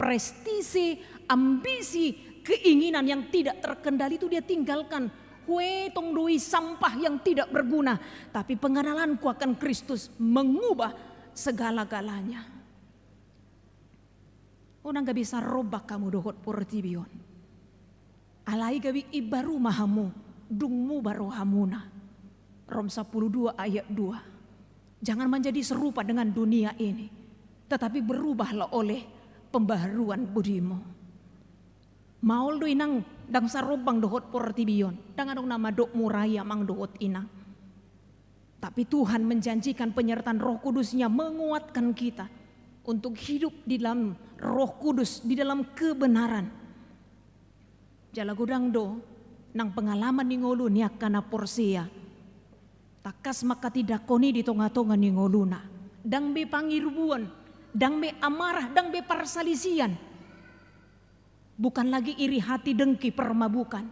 Prestise, ambisi, keinginan yang tidak terkendali itu dia tinggalkan. Huetong do i sampah yang tidak berguna. Tapi pengenalanku akan Kristus mengubah segala-galanya. Unang gabe sarombak hamu dohot portibi on. Alai gabe imbaru ma hamu, dung muba rohamuna. Rom sapuluh dua ayat dua. Jangan menjadi serupa dengan dunia ini, tetapi berubahlah oleh pembaharuan budimu. Maol do inang, ndang sarombang dohot portibi on, ndang adong na mandok murai amang dohot inang. Tapi Tuhan menjanjikan penyertaan Roh Kudus-Nya menguatkan kita untuk hidup di dalam Roh Kudus, di dalam kebenaran. Jala godang do nang pengalaman ni ngolu ni angka na porsea. Tangkas mangkatindangkon i di tonga-tonga ni ngoluna. Ndang be pangirbuon, ndang be amarah, ndang be parsalisian. Bukan lagi iri hati, dengki, permabukan.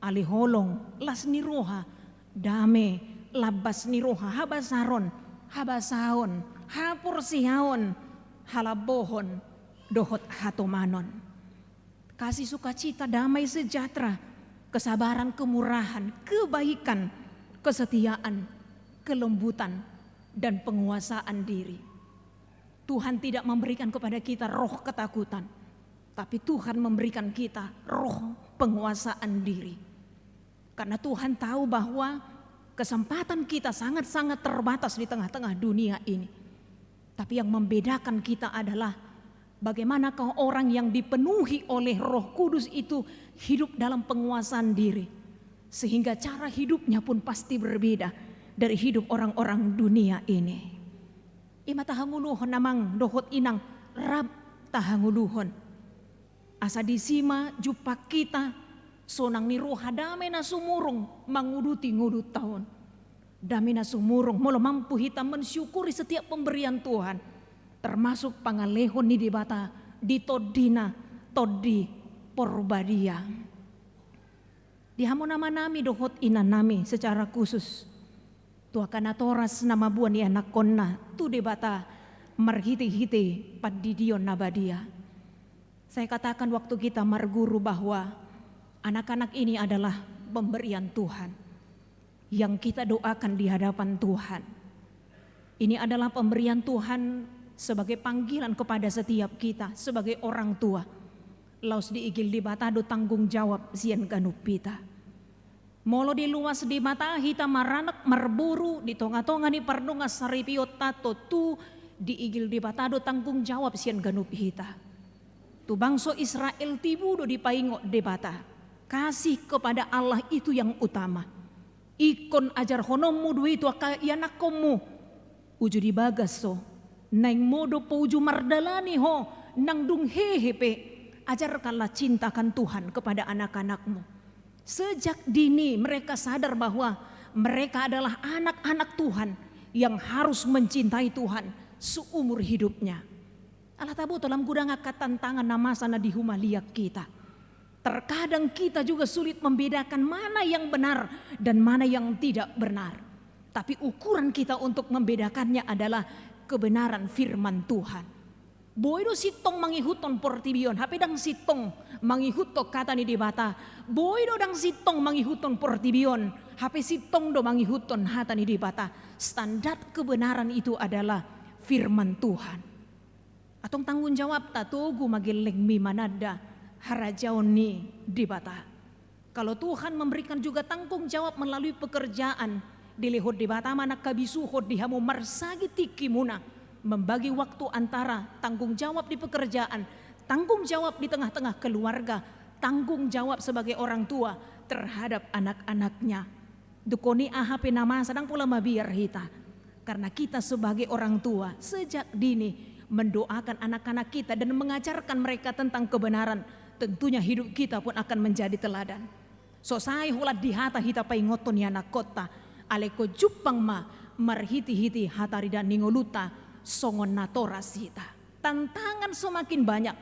Alai holong, las ni roha, dame, lambas ni roha, habasaron, habasaon, haporseaon, halambohon, dohot hatomanon. Kasih, sukacita, damai sejahtera, kesabaran, kemurahan, kebaikan, kesetiaan, kelembutan, dan penguasaan diri. Tuhan tidak memberikan kepada kita roh ketakutan, tapi Tuhan memberikan kita roh penguasaan diri. Karena Tuhan tahu bahwa kesempatan kita sangat-sangat terbatas di tengah-tengah dunia ini. Tapi yang membedakan kita adalah bagaimanakah orang yang dipenuhi oleh Roh Kudus itu hidup dalam penguasaan diri, sehingga cara hidupnya pun pasti berbeda dari hidup orang-orang dunia ini. I ma tahangoluhon amang dohot inang, rap tahangoluhon. Asa disi ma jumpang hita sonang ni roha, dame na sumurung manguduti ngolunta on. Dame na sumurung molo mampu hita mensyukuri setiap pemberian Tuhan, termasuk pangalehon ni Debata di Tondi-Na, Tondi Porbadia. Di hamu amanami dohot inanami secara khusus, tu angka natoras na mamboan ianakhonna tu Debata marhite-hite pandidion na badia. Saya katakan waktu kita marguru bahwa anak-anak ini adalah pemberian Tuhan yang kita doakan di hadapan Tuhan. Ini adalah pemberian Tuhan sebagai panggilan kepada setiap kita sebagai orang tua. Laos diigil Debata do tanggung jawab sian ganup hita. Molo diluas Debata hita maranak marboru di tonga-tonga ni pardongansaripionta, tontu diigil Debata do tanggung jawab sian ganup hita. Tu bangso Israel tibu do dipaingot Debata, kasih kepada Allah itu yang utama. Ingkon ajarhononmu do i tu angka ianakhonmu. Uju di bagas ho, naeng modom ho, uju mardalani ho, nang dung hehe pe, ajarkanlah cinta akan Tuhan kepada anak-anakmu. Sejak dini mereka sadar bahwa mereka adalah anak-anak Tuhan yang harus mencintai Tuhan seumur hidupnya. Ala taboto lam, godang angka tantangan na masa na dihumaliang hita. Terkadang kita juga sulit membedakan mana yang benar dan mana yang tidak benar. Tapi ukuran kita untuk membedakannya adalah kebenaran firman Tuhan. Boi do sintong mangihuthon portibi on, hape ndang sintong mangihuthon hata ni Debata. Boi do ndang sintong mangihuthon portibi on, hape sintong do mangihuthon hata ni Debata. Standar kebenaran itu adalah firman Tuhan. Antong tanggung jawabta, togu ma gellengmi mananda harajaon ni Debata. Kalau Tuhan memberikan juga tanggung jawab melalui pekerjaan, dilehon Debata ma nangkin habisuhon di hamu marsagit tingkimuna, membagi waktu antara tanggung jawab di pekerjaan, tanggung jawab di tengah-tengah keluarga, tanggung jawab sebagai orang tua terhadap anak-anaknya. Dungkon i aha pe na masa, ndang pola mabiar hita. Karena kita sebagai orang tua sejak dini mendoakan anak-anak kita dan mengajarkan mereka tentang kebenaran, tentunya hidup kita pun akan menjadi teladan. So sai holan di hata hita paingothon ianakhonta, alai ingkon jumpang ma marhite-hite hataridaan ni ngolunta songon natoras hita. Tantangan semakin banyak,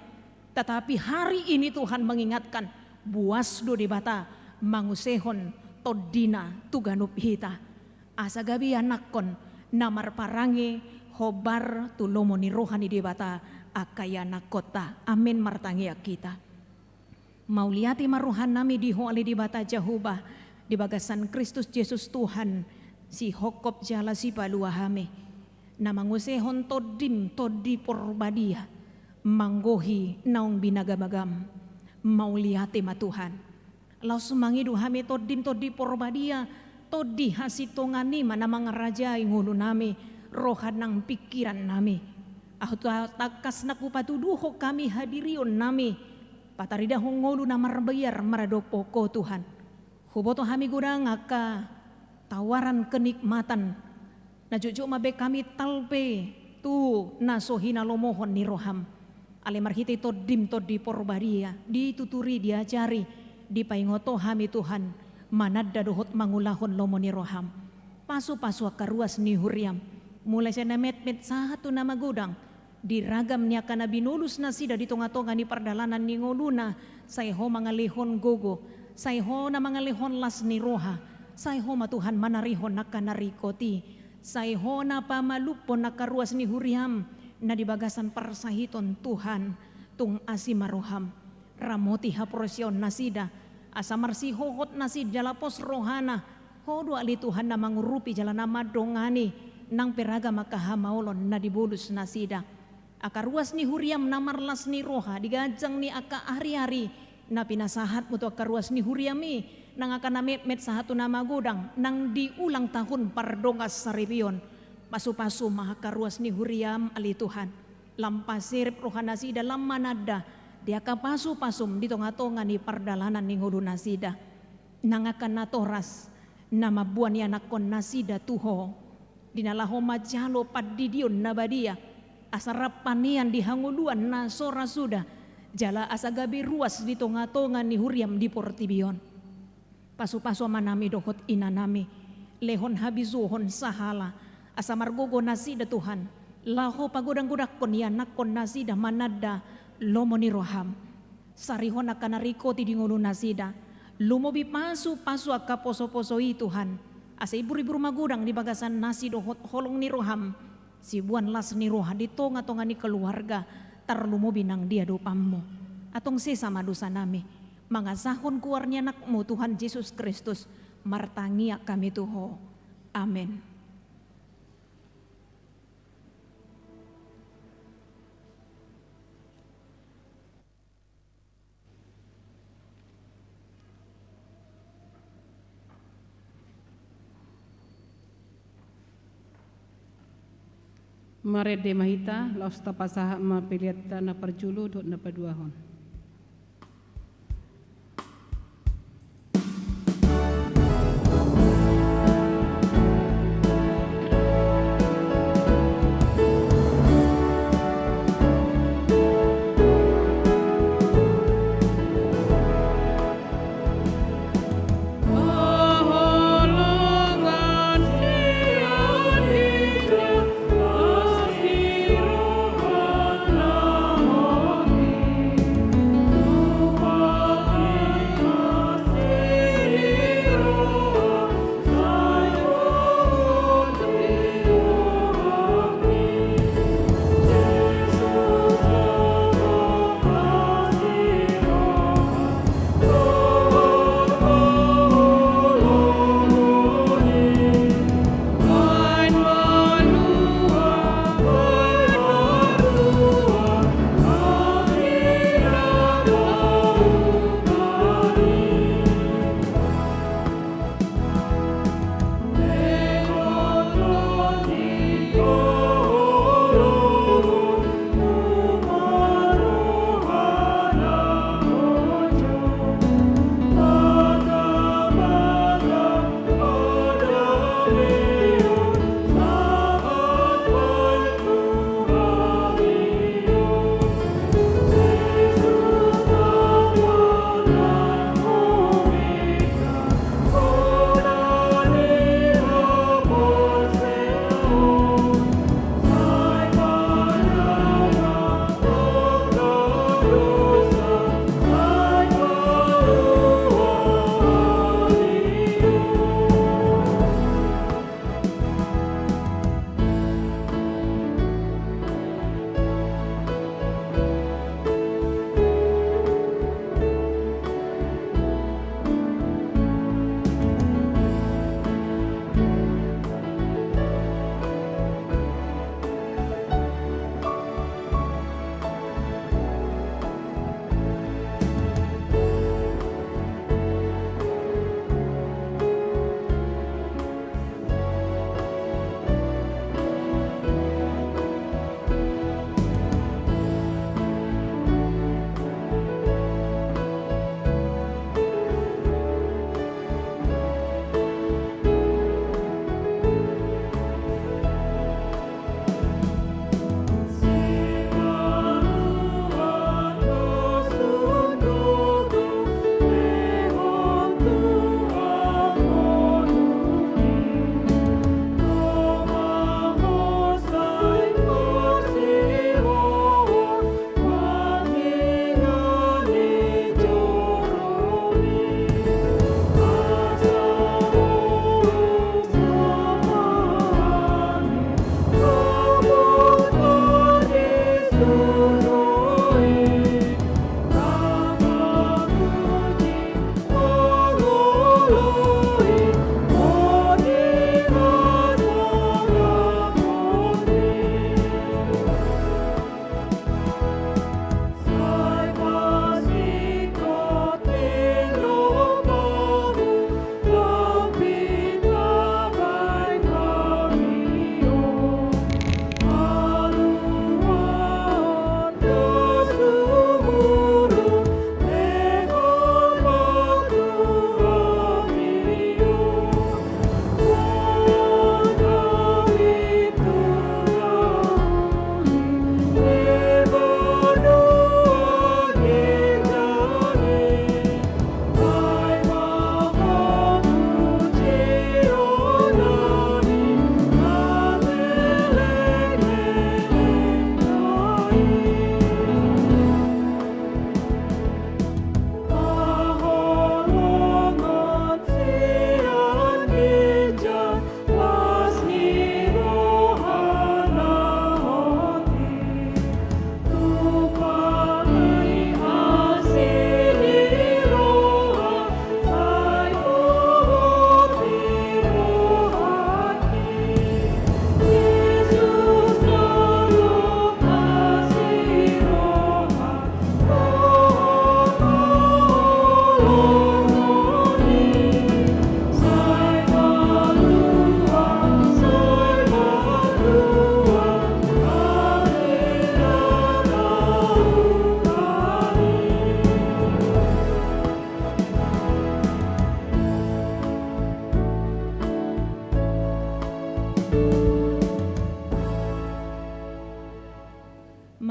tetapi hari ini Tuhan mengingatkan, boas do Debata mangusehon Tondi-Na tu ganup hita. Asa gabe ianakhon na marparange hombar tu lomo ni roha ni Debata angka ianakhonta. Amen. Martangiang hita. Mauliate ma rohanami di Ho ale Debata Jahowa, di bagasan Kristus Jesus Tuhan, sihophop jala sipalua hami, na mangusehon Tondim, Tondi Porbadia, manggohi naung binagabagam. Mauliate ma Tuhan. Laos mangido hami Tondim, Tondi Porbadia, Tondi hasintongan i ma na mangarajai ngolunami, roha nang pingkirannami. Ahu ta-, tangkas nang hupatuduhon hami hadirionnami, pataridahon ngolu na marbayar maradophon Ho Tuhan. Huboto hami godang angka tawaran kenikmatan na jotjot ma baen hami talpe tu na so hinalomohon ni roham. Alai marhite Tondim, Tondi Porbadia, dituturi, diajari, dipaingot Ho hami Tuhan, mananda dohot mangulahon lomo ni roham. Pasupasu angka ruas ni huriam, mulai sian na metmet sahat tu na magodang, di ragam ni angka na binolus nasida di tongatonga ni pardalanan ni ngoluna, sai Ho mangalehon gogo, sai Ho na mangalehon las ni roha, sai Ho ma Tuhan manarihon angka na ringkot i, sai Ho na pamalumhon angka ruas ni huriam na di bagasan parsahiton Tuhan, tung asi ma roham. Ramoti haporseaon nasida, asa marsihohot nasida jala pos rohana, Ho do ale Tuhan na mangurupi jala na mandongani, nang pe ragam angka hamaolon na dibolus nasida. Angka ruas ni huriam na marlas ni roha di ganjang ni angka ariari na pinasahatmu tu angka ruas ni huriam i, nang angka na metmet sahat tu na magodang, nang di ulang tahun pardongansaripeon. Pasupasu ma angka ruas ni huriam ale Tuhan. Lam paserep roha nasida, lam mananda di angka pasupasum di tongatonga ni pardalanan ni ngolu nasida. Nang angka natoras na mamboan ianakhon nasida tu Ho, di na laho manjalo pandidion na badia, asa rap panean di hangoluan na so ra suda, jala asa gabe ruas di tongatonga ni huriam di portibi on. Pasupasu amanami dohot inanami, lehon habisuhon sahala, asa margogo nasida Tuhan, laho pagodanggodanghon ianakhon nasida mananda lomo ni roham. Sarihon angka na ringkot i di ngolu nasida, lumobi pasupasu angka posoposo i Tuhan, asa iburibur magodang di bagasan nasi dohot holong ni roham, siboan las ni roha di tongatonga ni keluarga, tarlumobi nang di adopanmu. Antong sesa ma dosanami, mangasahon goar ni Anakmu Tuhan Jesus Kristus, martangiang hami tu Ho. Amen. Marende ma hita, laos tapasahat ma peleanta na parjolo dohot na paduahon.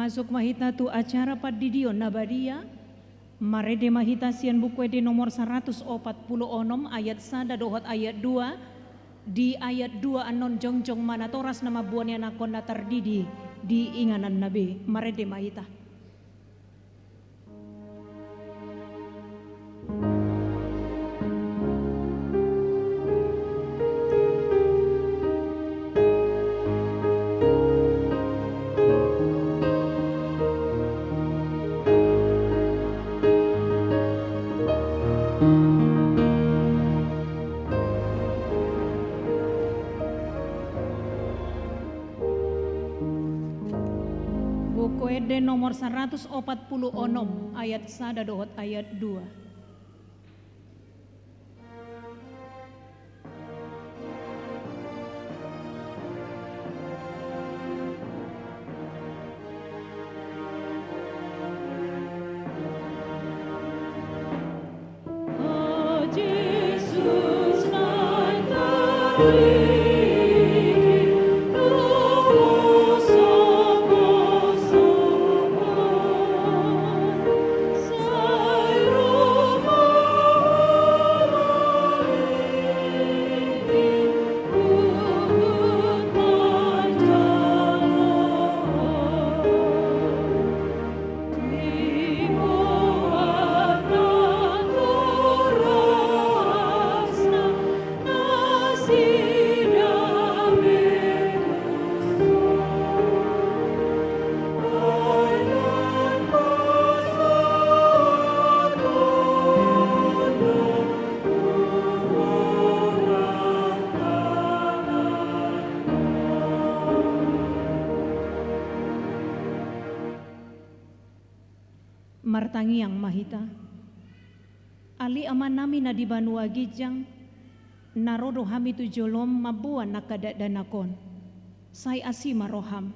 Masuk ma hita tu acara pandidion na badia. Marende ma hita sian Buku Ende nomor saratus opat pulu onom, ayat sada dohot ayat dua. Di ayat dua annon jongjong ma natoras na mamboan ianakhon na tardidi di ingananna be. Marende ma hita. Buku Ende nomor saratus opat pulu onom, ayat sada dohot ayat dua. Martangiang ma hita. Ale Amanami na di banua ginjang, na ro do hami tu jolom mamboan angka dakdanak on. Sai asi ma roham.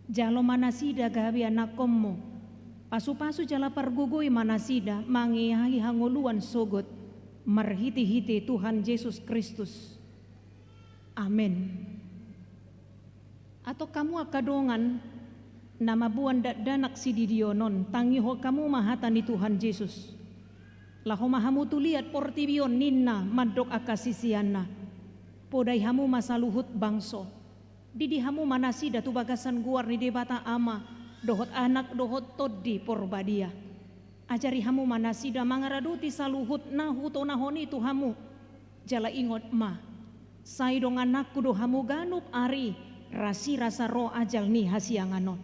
Jalo ma nasida gabe anakkonmu. Pasupasu jala pargogoi ma nasida mangeahi hangoluan sogot, marhitehite Tuhan Jesus Kristus. Amen. Antong hamu angka dongan na mamboan dakdanak sididion on, tangihon hamu ma hata ni Tuhan Jesus. Laho ma hamu tu liat portibi on, ninna mandok angka siseanna. Podai hamu ma saluhut bangso. Didi hamu ma nasida tu bagasan goar ni Debata Ama, dohot Anak, dohot Tondi Porbadia. Ajari hamu ma nasida mangaradoti saluhut na hutonahon i tu hamu. Jala ingot ma, sai dongananku do hamu ganup ari, rasirasa ro ajal ni hasiangan on.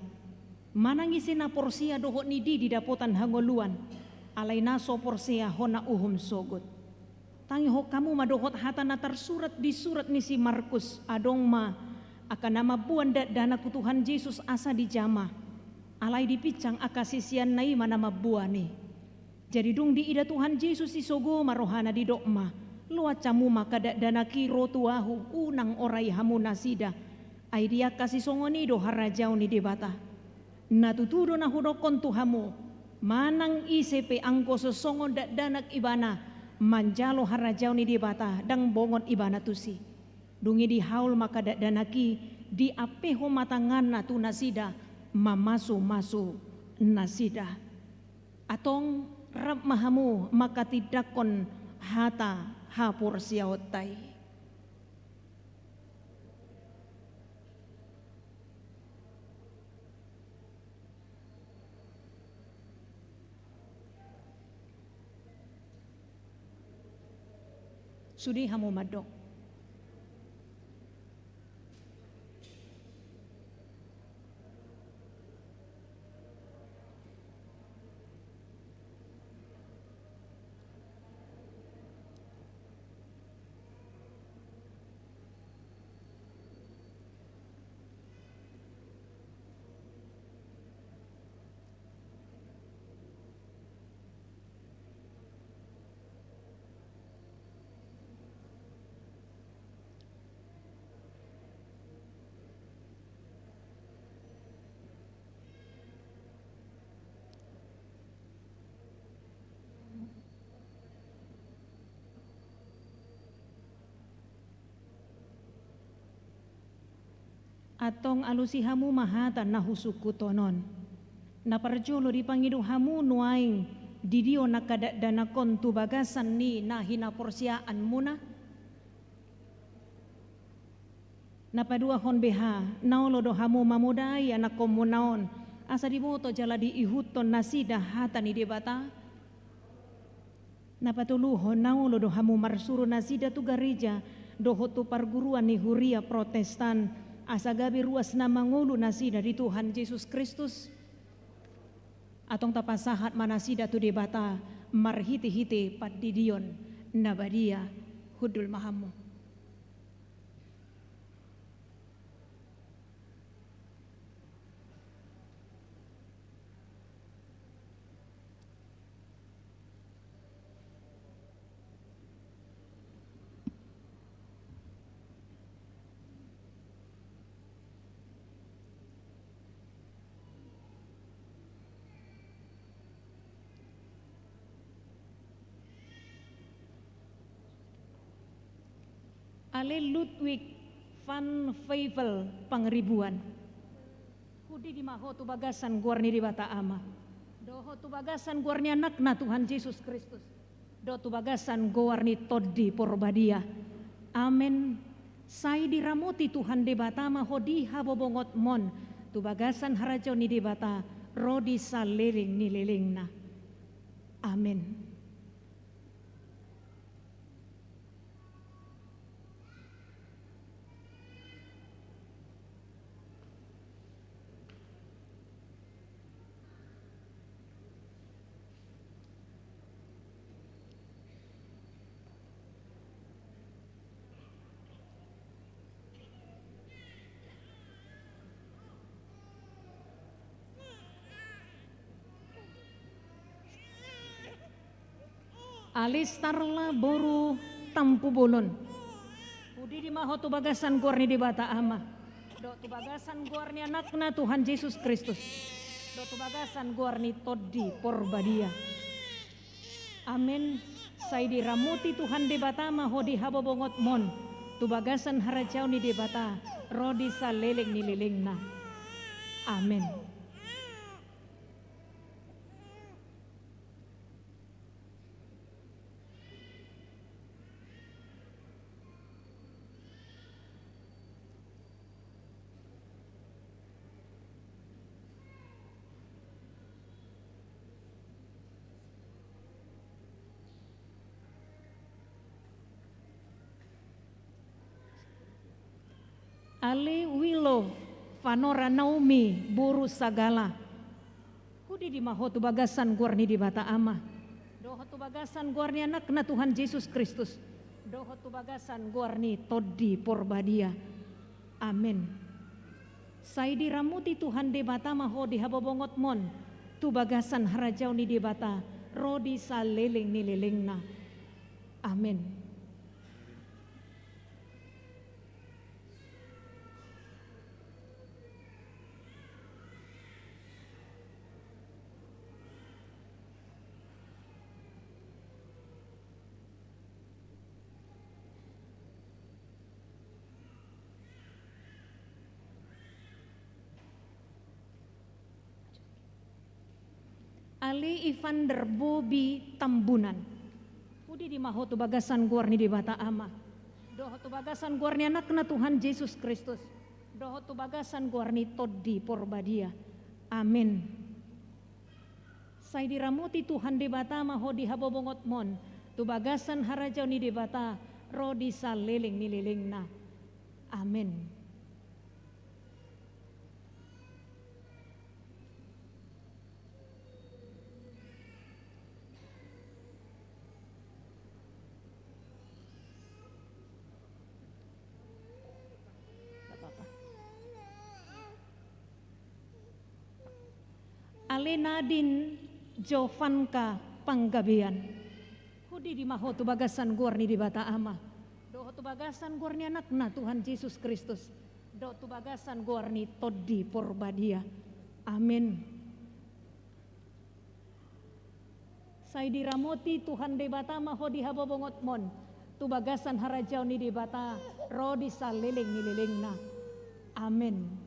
Manang ise na porsea dohot ni didi dapotan hangoluan, alai na so porsea hona uhum sogot. Tangihon hamu ma dohot hata na tarsurat di surat ni si Markus, adong ma angka na mamboan dakdanak tu Tuhan Jesus asa dijama. Alai dipinsang angka siseanna i ma na mamboan i. Jadi dung diida Tuhan Jesus i sogo ma rohana, didok ma, loas hamu ma angka dakdanak i ro tu ahu, unang orai hamu nasida. Ai di angka sisongon i do harajaon ni Debata. Na tutu do na hudokkon tu hamu, manang ise pe anggo so songon dakdanak ibana manjalo harajaon ni Debata, ndang bongot ibana tusi. Dung i dihaol ma angka dakdanak i, diampehon ma tanganna tu nasida, mamasumasu nasida. Antong rap ma hamu manghatindanghon hata haporseaonta i. Sude hamu mandok. Antong alusi hamu ma hata na husungkuthon on. Na parjolo dipangido hamu nuaeng didion angka dakdanak on tu bagasan ni na hinaporseaanmuna? Na paduahon beha, na olo do hamu mamodai anakkonmuna on, asa diboto jala diihuthon nasida hata ni Debata? Na patoluhon, na olo do hamu marsuru nasida tu gareja dohot tu parguruan ni huria Protestan, asa gabe ruas na mangolu nasida di Tuhan Jesus Kristus? Antong tapasahat ma nasida tu Debata marhitehite pandidion na badia. Hundul ma hamu. Ale Ludwig van Fievel Pangaribuan. Hudidi ma ho tu bagasan goar ni Debata Ama, dohot tu bagasan goar ni Anakna Tuhan Jesus Kristus, dohot tu bagasan goar ni Tondi Porbadia. Amen. Sai diramoti Tuhan Debata ma ho di habobongot mon, tu bagasan harajaon ni Debata ro di saleleng ni lelengna. Amen. Ale Starla boru Tampubolon. Hudidi ma ho tu bagasan goar ni Debata Ama, dohot tu bagasan goar ni Anakna Tuhan Jesus Kristus, dohot tu bagasan goar ni Tondi Porbadia. Amen. Sai diramoti Tuhan Debata ma ho di habobongot mon, tu bagasan harajaon ni Debata ro di saleleng ni lelengna. Amen. Ale Willow Vanora Naomi boru Sagala. Hudidi ma ho tu bagasan goar ni Debata Ama, dohot tu bagasan goar ni Anakna Tuhan Jesus Kristus, dohot tu bagasan goar ni Tondi Porbadia. Amen. Sai diramoti Tuhan Debata ma ho di habobongot mon, tu bagasan harajaon ni Debata ro di saleleng ni lelengna. Amen. Ale Ivander Bobi Tambunan. Hudidi ma ho tu bagasan goar ni Debata Ama, dohot tu bagasan goar ni Anakna Tuhan Jesus Kristus, dohot tu bagasan goar ni Tondi Porbadia. Amen. Sai diramoti Tuhan Debata ma ho di habobongot mon, tu bagasan harajaon ni Debata ro di saleleng ni lelengna. Amen. Ale Nadin Jovanka Panggabean. Hudidi ma ho tu bagasan goar ni Debata Ama, dohot tu bagasan goar ni Anakna Tuhan Jesus Kristus, dohot tu bagasan goar ni Tondi Porbadia. Amen. Sai diramoti Tuhan Debata ma ho di habobongot mon, tu bagasan harajaon ni Debata ro di saleleng ni lelengna. Amen.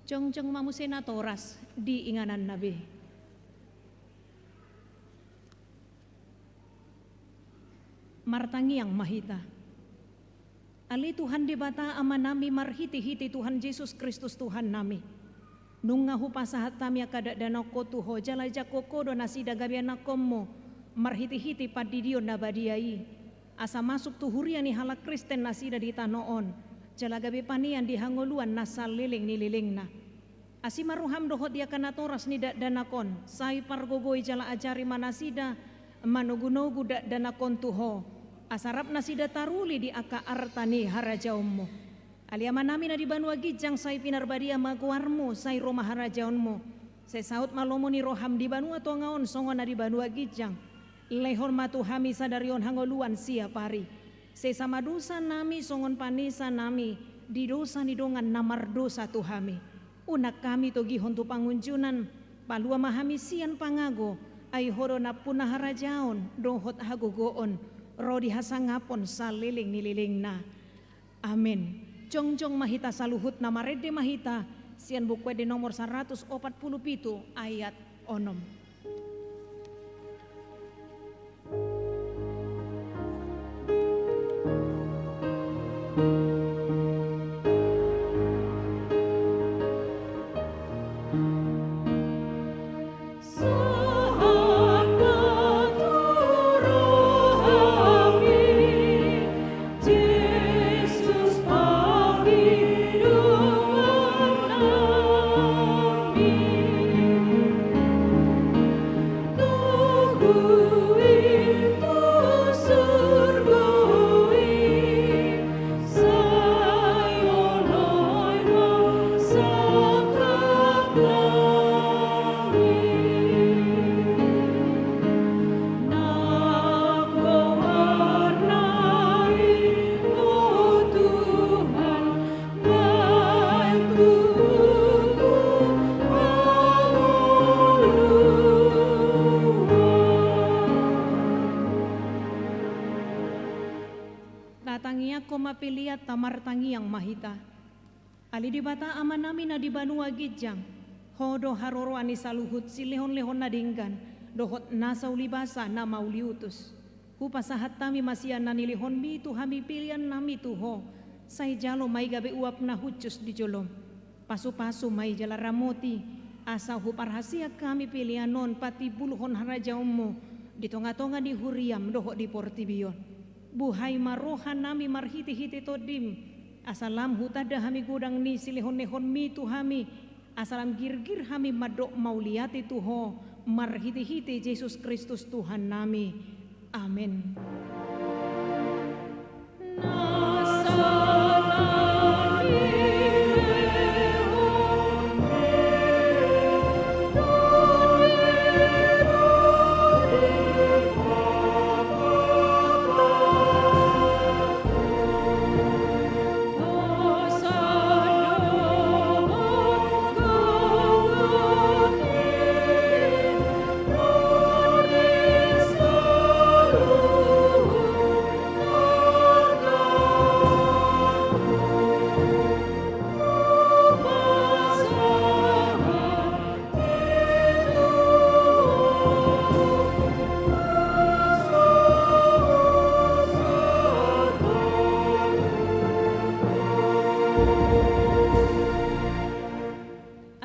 Jongjong ma muse natoras di ingananna be. Martangiang ma hita. Ale Tuhan Debata Amanami, marhitehite Tuhan Jesus Kristus Tuhannami, nunga hupasahat hami angka dakdanakon tu Ho, jala jangkon Ho do nasida gabe anakkonmu, marhitehite pandidion na badia i, asa masuk tu huria ni halak Kristen nasida di tano on, jala gabe panean di hangoluan na saleleng ni lelengna. Asi ma roham dohot di angka natoras ni dakdanak on, sai pargogoi jala ajari ma nasida manogunogu dakdanak on tu Ho, asa rap nasida taruli di angka arta ni harajaonmu. Ale Amanami na di banua ginjang, sai pinarbadia ma goarmu, sai ro ma harajaonmu. Sai saut ma lomo ni roham di banua tonga on songon na di banua ginjang. Lehon ma tu hami sadari on hangoluan siapari. Sesa ma dosanami songon panesanami di dosa ni dongan na mardosa tu hami. Unang hami togihon tu pangunjunan, palua ma hami sian pangago, ai Ho do nampuna harajaon dohot hagogoon, ro di hasangapon saleleng ni lelengna. Amen. Jongjong ma hita saluhutna, marende ma hita sian Buku Ende nomor saratus opat pulu pitu ayat onom. Tatangiangkon ma peleanta, martangiang ma hita. Ale Debata Amanami na di banua ginjang, Ho do haroroan ni saluhut silehonlehon na denggan dohot nasa ulibasa na mauliutus. Hupasahat hami ma sian na nilehonmi tu hami peleannami tu Ho, sai jalo ma i gabe uap na hushus di jolom. Pasupasu ma i jala ramoti, asa huparhaseang hami pelean on patimbulhon harajaonmu di tongatonga ni huriam dohot di portibi on. Buhai ma rohanami marhitehite Tondim, asa lam hutanda hami godang ni silehonlehonmi tu hami, asa lam girgir hami mandok mauliate tu Ho, marhitehite Jesus Kristus Tuhannami. Amen.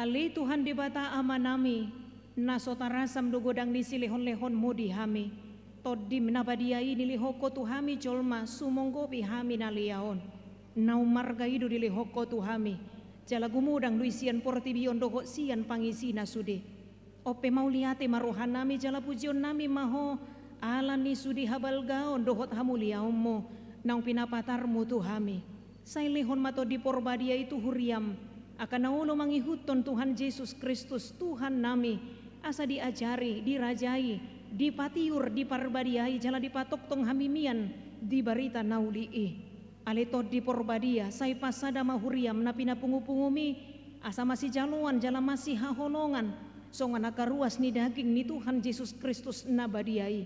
Ale Tuhan Debata Amanami, na so tarasam do godang ni silehonlehonmu di hami. Tondim na badia i nilehon Ho tu hami jolma sumonggopi hami na lea on. Na ummarga i do dilehon Ho tu hami, jala gumodang do i sian portibi on dohot sian pangisina sude. On pe mauliate ma rohanami jala pujionnami ma Ho, ala ni sude habalgaon dohot hamuliaonmu naung pinapatarmu tu hami. Sai lehon ma Tondi Porbadia i tu huriam, angka na olo mangihuthon Tuhan Jesus Kristus Tuhannami, asa diajari, dirajai, dipatiur, diparbadiai jala dipatongtong hamimian di barita na uli i. Ale Tondi Porbadia, sai pasada ma huriam na pinapungupungumi, asa masijaloan jala masihaholongan songon angka ruas ni daging ni Tuhan Jesus Kristus na badia i.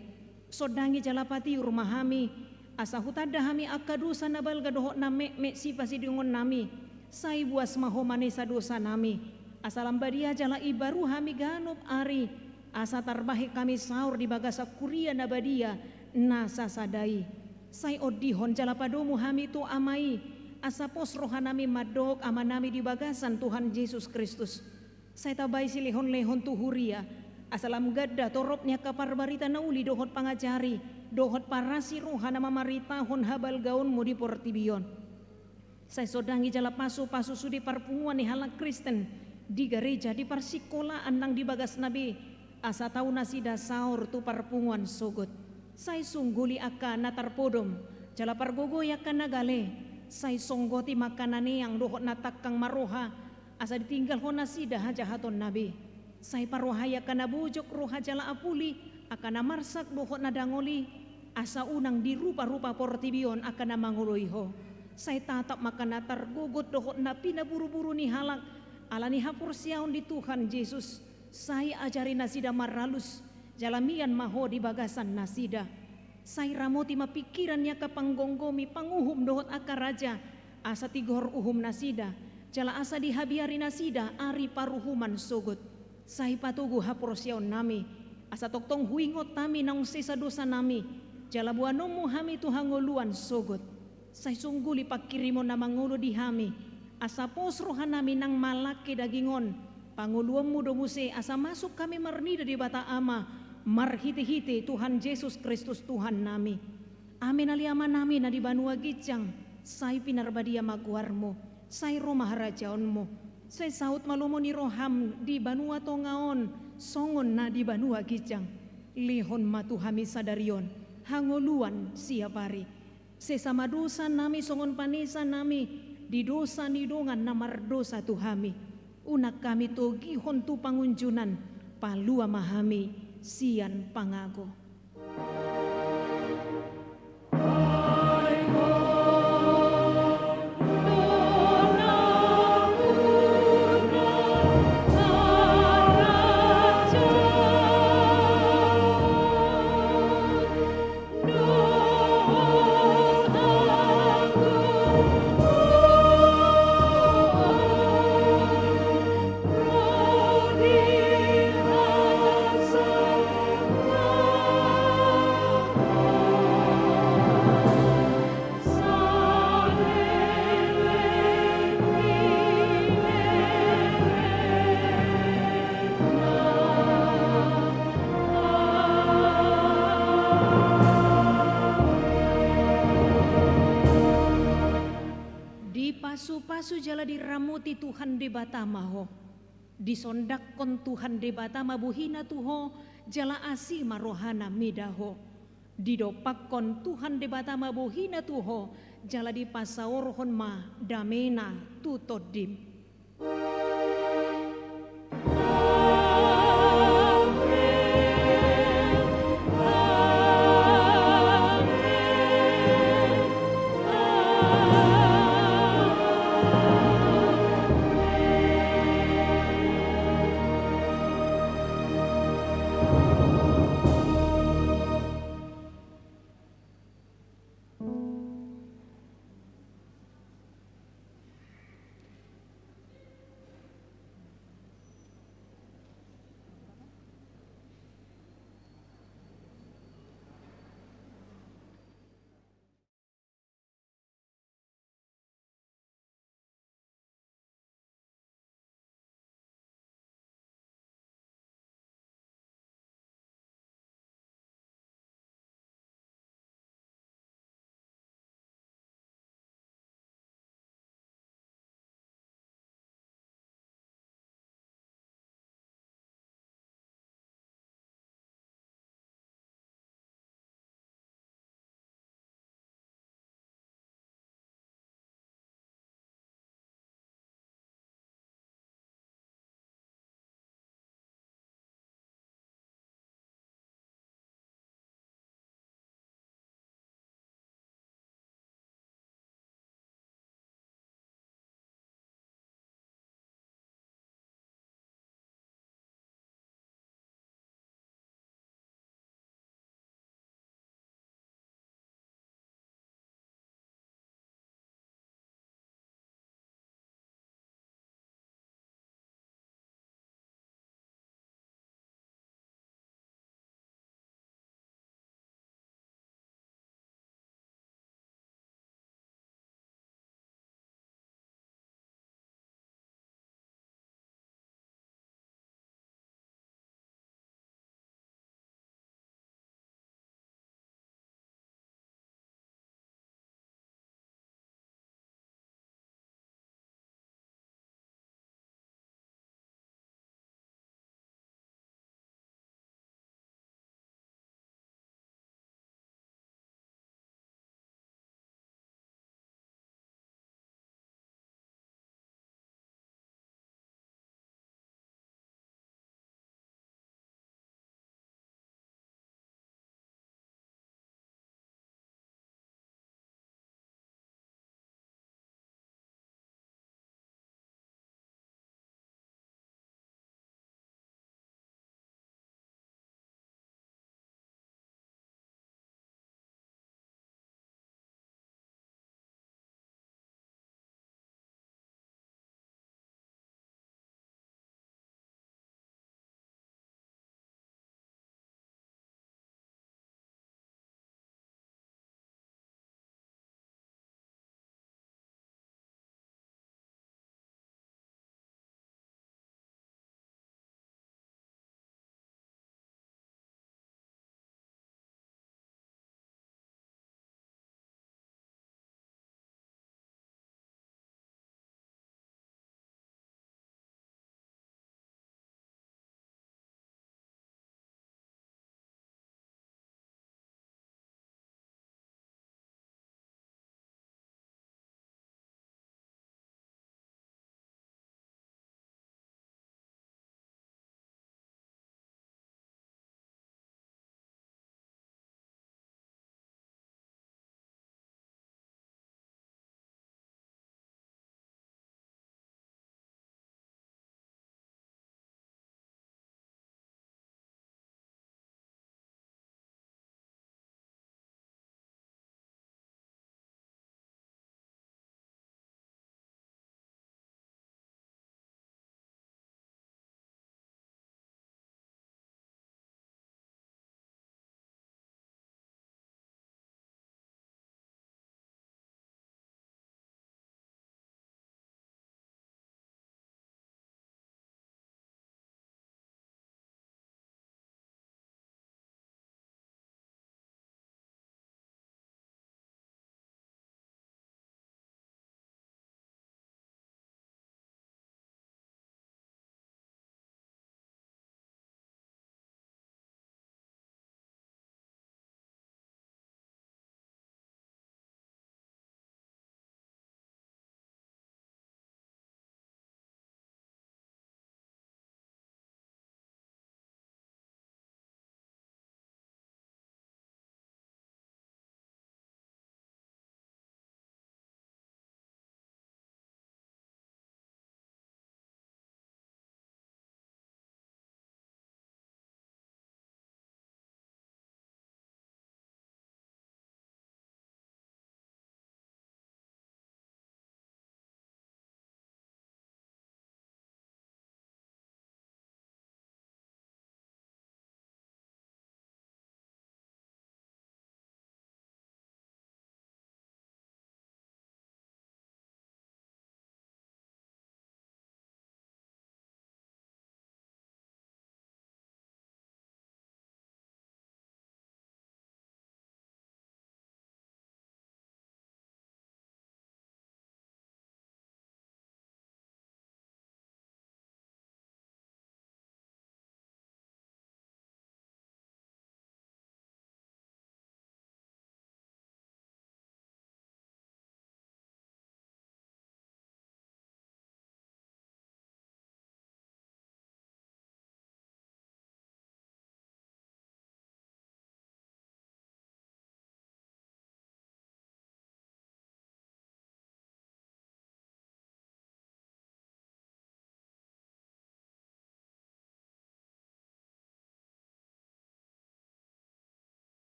Sondangi jala patiur ma hami, asa hutanda hami angka dosa na balga dohot na metmet sipasidingonnami, Sai buas ma Ho manesa dosanami, asa lam badia jala imbaru hami ganup ari, asa tarbahen hami saor di bagasan huria na badia na sasada i. Sai ondihon jala padomu hami tu Ama i, asa pos rohanami mandok Amanami di bagasan Tuhan Jesus Kristus. Sai tabai silehonlehon tu huria, asa lam ganda torop ni angka parbarita na uli dohot pangajari, dohot parasi roha na mamaritahon habalgaonmu di portibi on. Sai sondangi jala pasupasu sude parpunguan ni halak Kristen di gareja, di parsikolaan nang di bagasna be, asa tau nasida saor tu parpunguan sogot. Sai sungguli angka na tarpodom, jala pargogoi angka na gale. Sai songgoti ma angka na neang dohot na tangkang marroha, asa ditinggal Ho nasida hajahatonna be. Sai parohai angka na bojok roha jala apuli, angka na marsak dohot na dangol i, asa unang diruparupa portibi on angka na mangoloi Ho. Sai tatap ma angka na targogot dohot na pinaburuburu ni halak ala ni haporseaon di Tuhan Jesus. Sai ajari nasida maralus, jala mian ma Ho di bagasan nasida. Sai ramoti ma pingkiran ni angka panggomgomi, panguhum dohot angka raja, asa tigor uhum nasida, jala asa dihabiari nasida ari paruhuman sogot. Sai patogu haporseaonnami, asa tongtong huingot hami naung sesa dosanami, jala boanonmu hami tu hangoluan sogot. Sai sungguli pangkirimon na mangolu di hami, asa pos rohanami nang malangke daging on. Pangoluonmu do muse asa masuk hami marnida Debata Ama, marhitehite Tuhan Jesus Kristus Tuhannami. Amen. Ale Amanami na di banua ginjang, sai pinarbadia ma goarmu, sai ro ma harajaonmu, sai saut ma lomo ni roham di banua tonga on, songon na di banua ginjang. Lehon ma tu hami sadari on hangoluan siapari. Sesa ma dosanami songon panesanami di dosa ni dongan na mardosa tu hami. Unang hami togihon tu pangunjunan, palua ma hami sian pangago. Dipasupasu jala diramoti Tuhan Debata ma ho. Disondanghon Tuhan Debata ma bohina tu ho, jala asi ma rohana mida ho. Didompakhon Tuhan Debata ma bohina tu ho, jala dipasaorhon ma damena tu tondim.